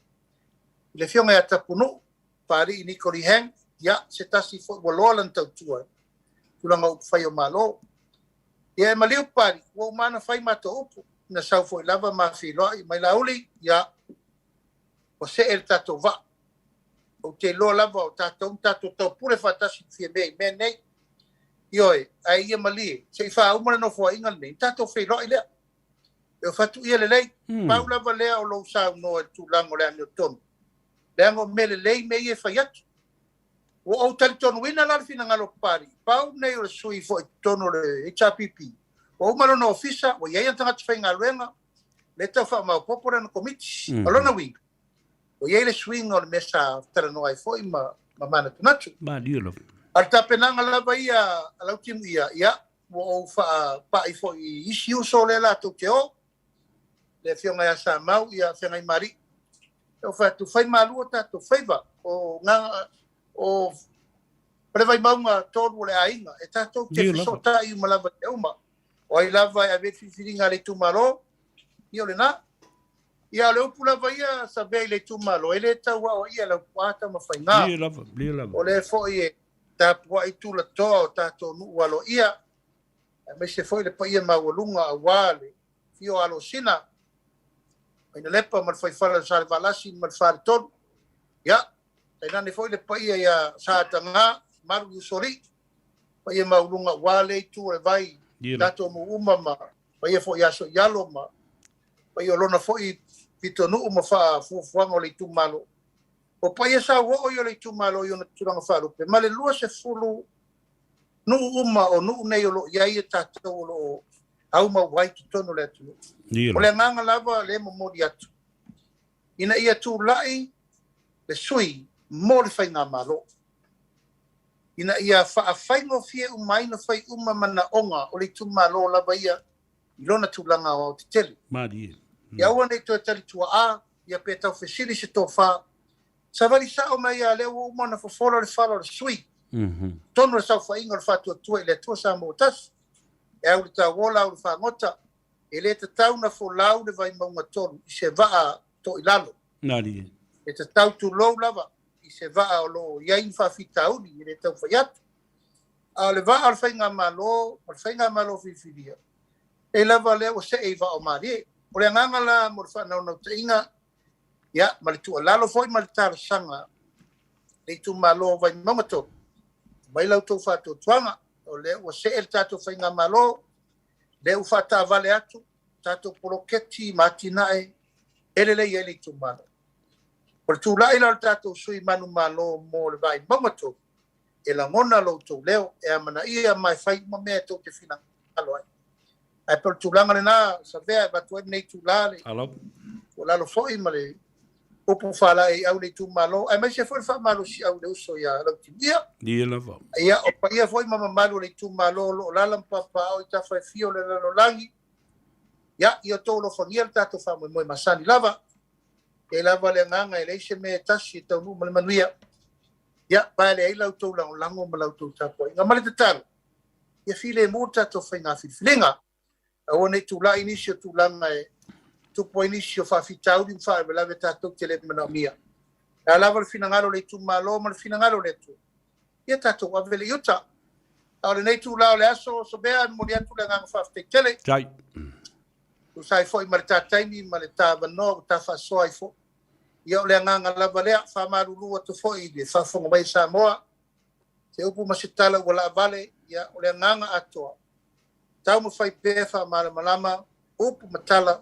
i le afioga ia Tapunuu, Papalii Niko Lee Hang, ia, se tasi foi ua loa lana tautua i tulaga o upufai o Malo. Ia e maliu Papalii, ua uma ona fai matou upu, na sau foi lava ma feiloai mai Laauli, ia, ua see le tatou vaa. Ou te iloa lava o tatou na tatou taupule faatasi i Fiamē i mea nei. Ioe, ae ia malie, se i faauma le nofoaiga lenei, ona tatou feiloai lea. E fatuia lelei, pau lava lea o lou saunoa i le tulaga o le amiotonu, leaga o mea lelei mea ia e fai atu. Ua ou talitonuina la le finagalo o Papalii, pau lenei o le sui foi i totonu o le HRPP, ua uma lona ofisa, ua i ai ana tagata faigaluega, lea e tau faamaopoopo lana komiti. O lona uiga, ua i ai le suiga o le mea sa talanoa ai foi ma manatunatu. Malie lava. A o le tapenaga lava ia a Lautimuia, ia, ua ou faapai foi i isi uso lea latou te o, le afioga ia Samau, ia Feagaimalii. Ou fai atu, fai malu o tatou faiva, o gaga, o le Vaimauga 3 o le aiga, e tatou te fesootai uma lava i uma. O ai lava e ave le filifiliga a le itumalo, ia o lena. Ia o le upu lava ia Savea i le itumalo, e le tau aoaia e Laupua Tamafaiga. Lie lava, lie lava. O lea foi e tapuai tulatoa o tatou nuu aloaia, aemaise foi le paia maualuga aua le afio o Alosina, Mainalepa ma le Faifala o Salevalasi ma le Faletolu. Ia, tainane foi le paia ia Saataga, Malu i Usoalii, paia maualuga aua lea itu o le vai, tatou nuu uma ma paia foi ia Soialo ma paia o lona foi pitonuu ma faafuafuaga o le itumalo. O paia sauoo ia o le itumalo i ona tulaga faalupe ma le 20 nuu uma o nuu nei o lo o i ai e tatou o lo o aumau ai i totonu o le atunuu. O le agaga lava lea e momoli atu, ina ia tulai le sui mo le faigamalo, ina ia faafaigofie uma ai ona fai uma manaoga o le itumalo lava ia i lona tulaga aoaotetele. Malie. Ia aua ne i toe talituaa, ia pe taufesili se tofa, savali sao mai ia lea ua uma ona fofola le fala o le sui. Totonu o le saofaiga o le Faatuatua i le Atua Samoa Tasi, e au i le tauola, au i le fagota, e le tatau ona folau le Vaimauga 3 i se vaa toilalo. Malie. E tatau tulou lava i se vaa o lo o i ai ni faafitauli, e le tau fai atu. A o le vaa o le faigamalo, o le faigamalo filifilia, e lava lea ua see i vaa o malie. O le agaga la mo le faanaunautaiga, ia, ma le tuualalo foi ma le talosaga le itumalo o Vaimauga 3, mai la outou faatuatuaga, o lea ua see le tatou faigamalo, lea ua faataavale atu tatou poloketi ma atinae e lelei ai le itumalo. O le tulai la o le tatou sui manumalo mo le Vaimauga 3, e lagona lo outou leo, e amanaia ma e fai uma mea e tou te finagalo ai. Ae pei o le tulaga lena, Savea, e avatu ai lenei itula le tuualalo foi ma le upu faalaeiau i le itumalo, aemaise foi le faamalosiau i le uso ia Lautimuia. Ia lava. Ia, o paia foi ma mamalu o le itumalo o lo o lala ma papaao i tafa e fia o le lalolagi. Ia, ia outou alofagia le tatou faamoemoe masani lava. E lava le agaga e leai se mea e tasi e taunuu ma le manuia. Ia, pae leai la outou lagolago ma la outou tapuaiga. Ma le tatalo, ia filemu le tatou faiga filifiliga. Aua ne i tulai nisi o tulaga e Tupu ai nisi o faafitauli ma faalavelave tatou te le manaomia. E a lava le finagalo o le itumalo ma le finagalo o le Atua, ia tatou ave le i uta. A o lenei itula o le aso, Somea, e momoli atu le agaga faafetai tele. Tai. Tusa ai foi ma le ta taimi ma le ta avanoa ua ta faasoa ai foi. Ia o le agaga lava lea, faamalulu atu foi i le faafofoga mai a Samoa, se upu ma se tala ua laavale, ia o le agaga atoa, taumafai pea faamalamalama upu ma tala,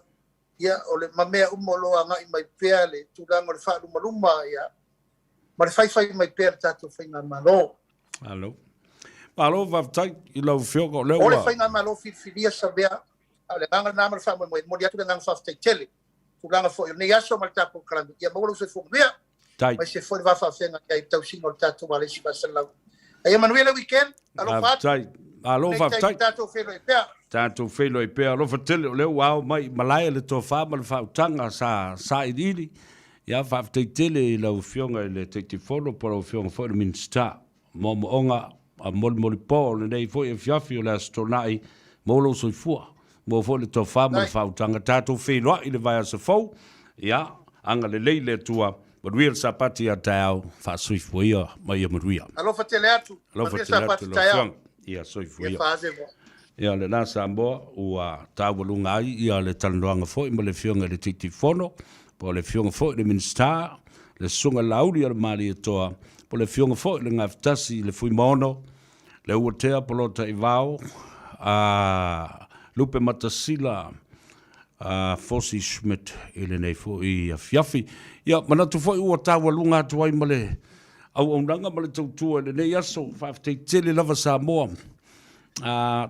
ia o le ma mea uma o lo o agai mai pea le tulaga o le faalumaluma, ia ma le faifai mai pea le tatou faigamalo. Malo. Malo faafetai i lau Afioga o lea ua. O le faigamalo filifilia Savea, a o le agaga lena ma le faamoemoe, e momoli atu le agaga faafetai tele tulaga foi o lenei aso ma le tatou polokalame. Ia maua lou soifua manuia. Tai. Aemaise foi le va faafeagai ai i le tausiga o le tatou alesi faasalalau. A ia manuia le weekend. Alofa atu. Faafetai. Malo Nei taimi faafetai. tatou feiloai pea. Tatou feiloai pea. Alofa tele o lea ua ao mai i malae le tofa ma le faautaga sa sailiili. Ia faafetai tele i lau Afioga i le Taitaifono po o lau Afioga foi i le Minisita. Moomooga a molimolipo o lenei foi afiafi o le Aso Toonai, maua lou soifua, maua foi le tofa ma le faautaga. Tatou feiloai i le vaiaso fou, ia, agalelei le Atua, manuia le Sapati a taeao, faasoifua ia ma ia manuia. Alofa tele atu, Alofa manuia tele atu Sapati lau taeao. Afioga. Ia soifua Ia ia. faasemo. Ia lena Samoa ua taualuga ai ia le talanoaga foi ma le Afioga i le Taitaifono, po o le Afioga foi i le Minisita, le Susuga Laauli a le Malietoa, po o le Afioga foi i le Gafatasi i le Fuimaono, le Uatea Polota Ivao, a Lupe Matasila, a Fosi Schmidt i lenei foi afiafi. Ia, manatu foi ua taualuga atu ai ma le auaunaga ma le tautua i lenei aso. Faafetai tele lava Samoa.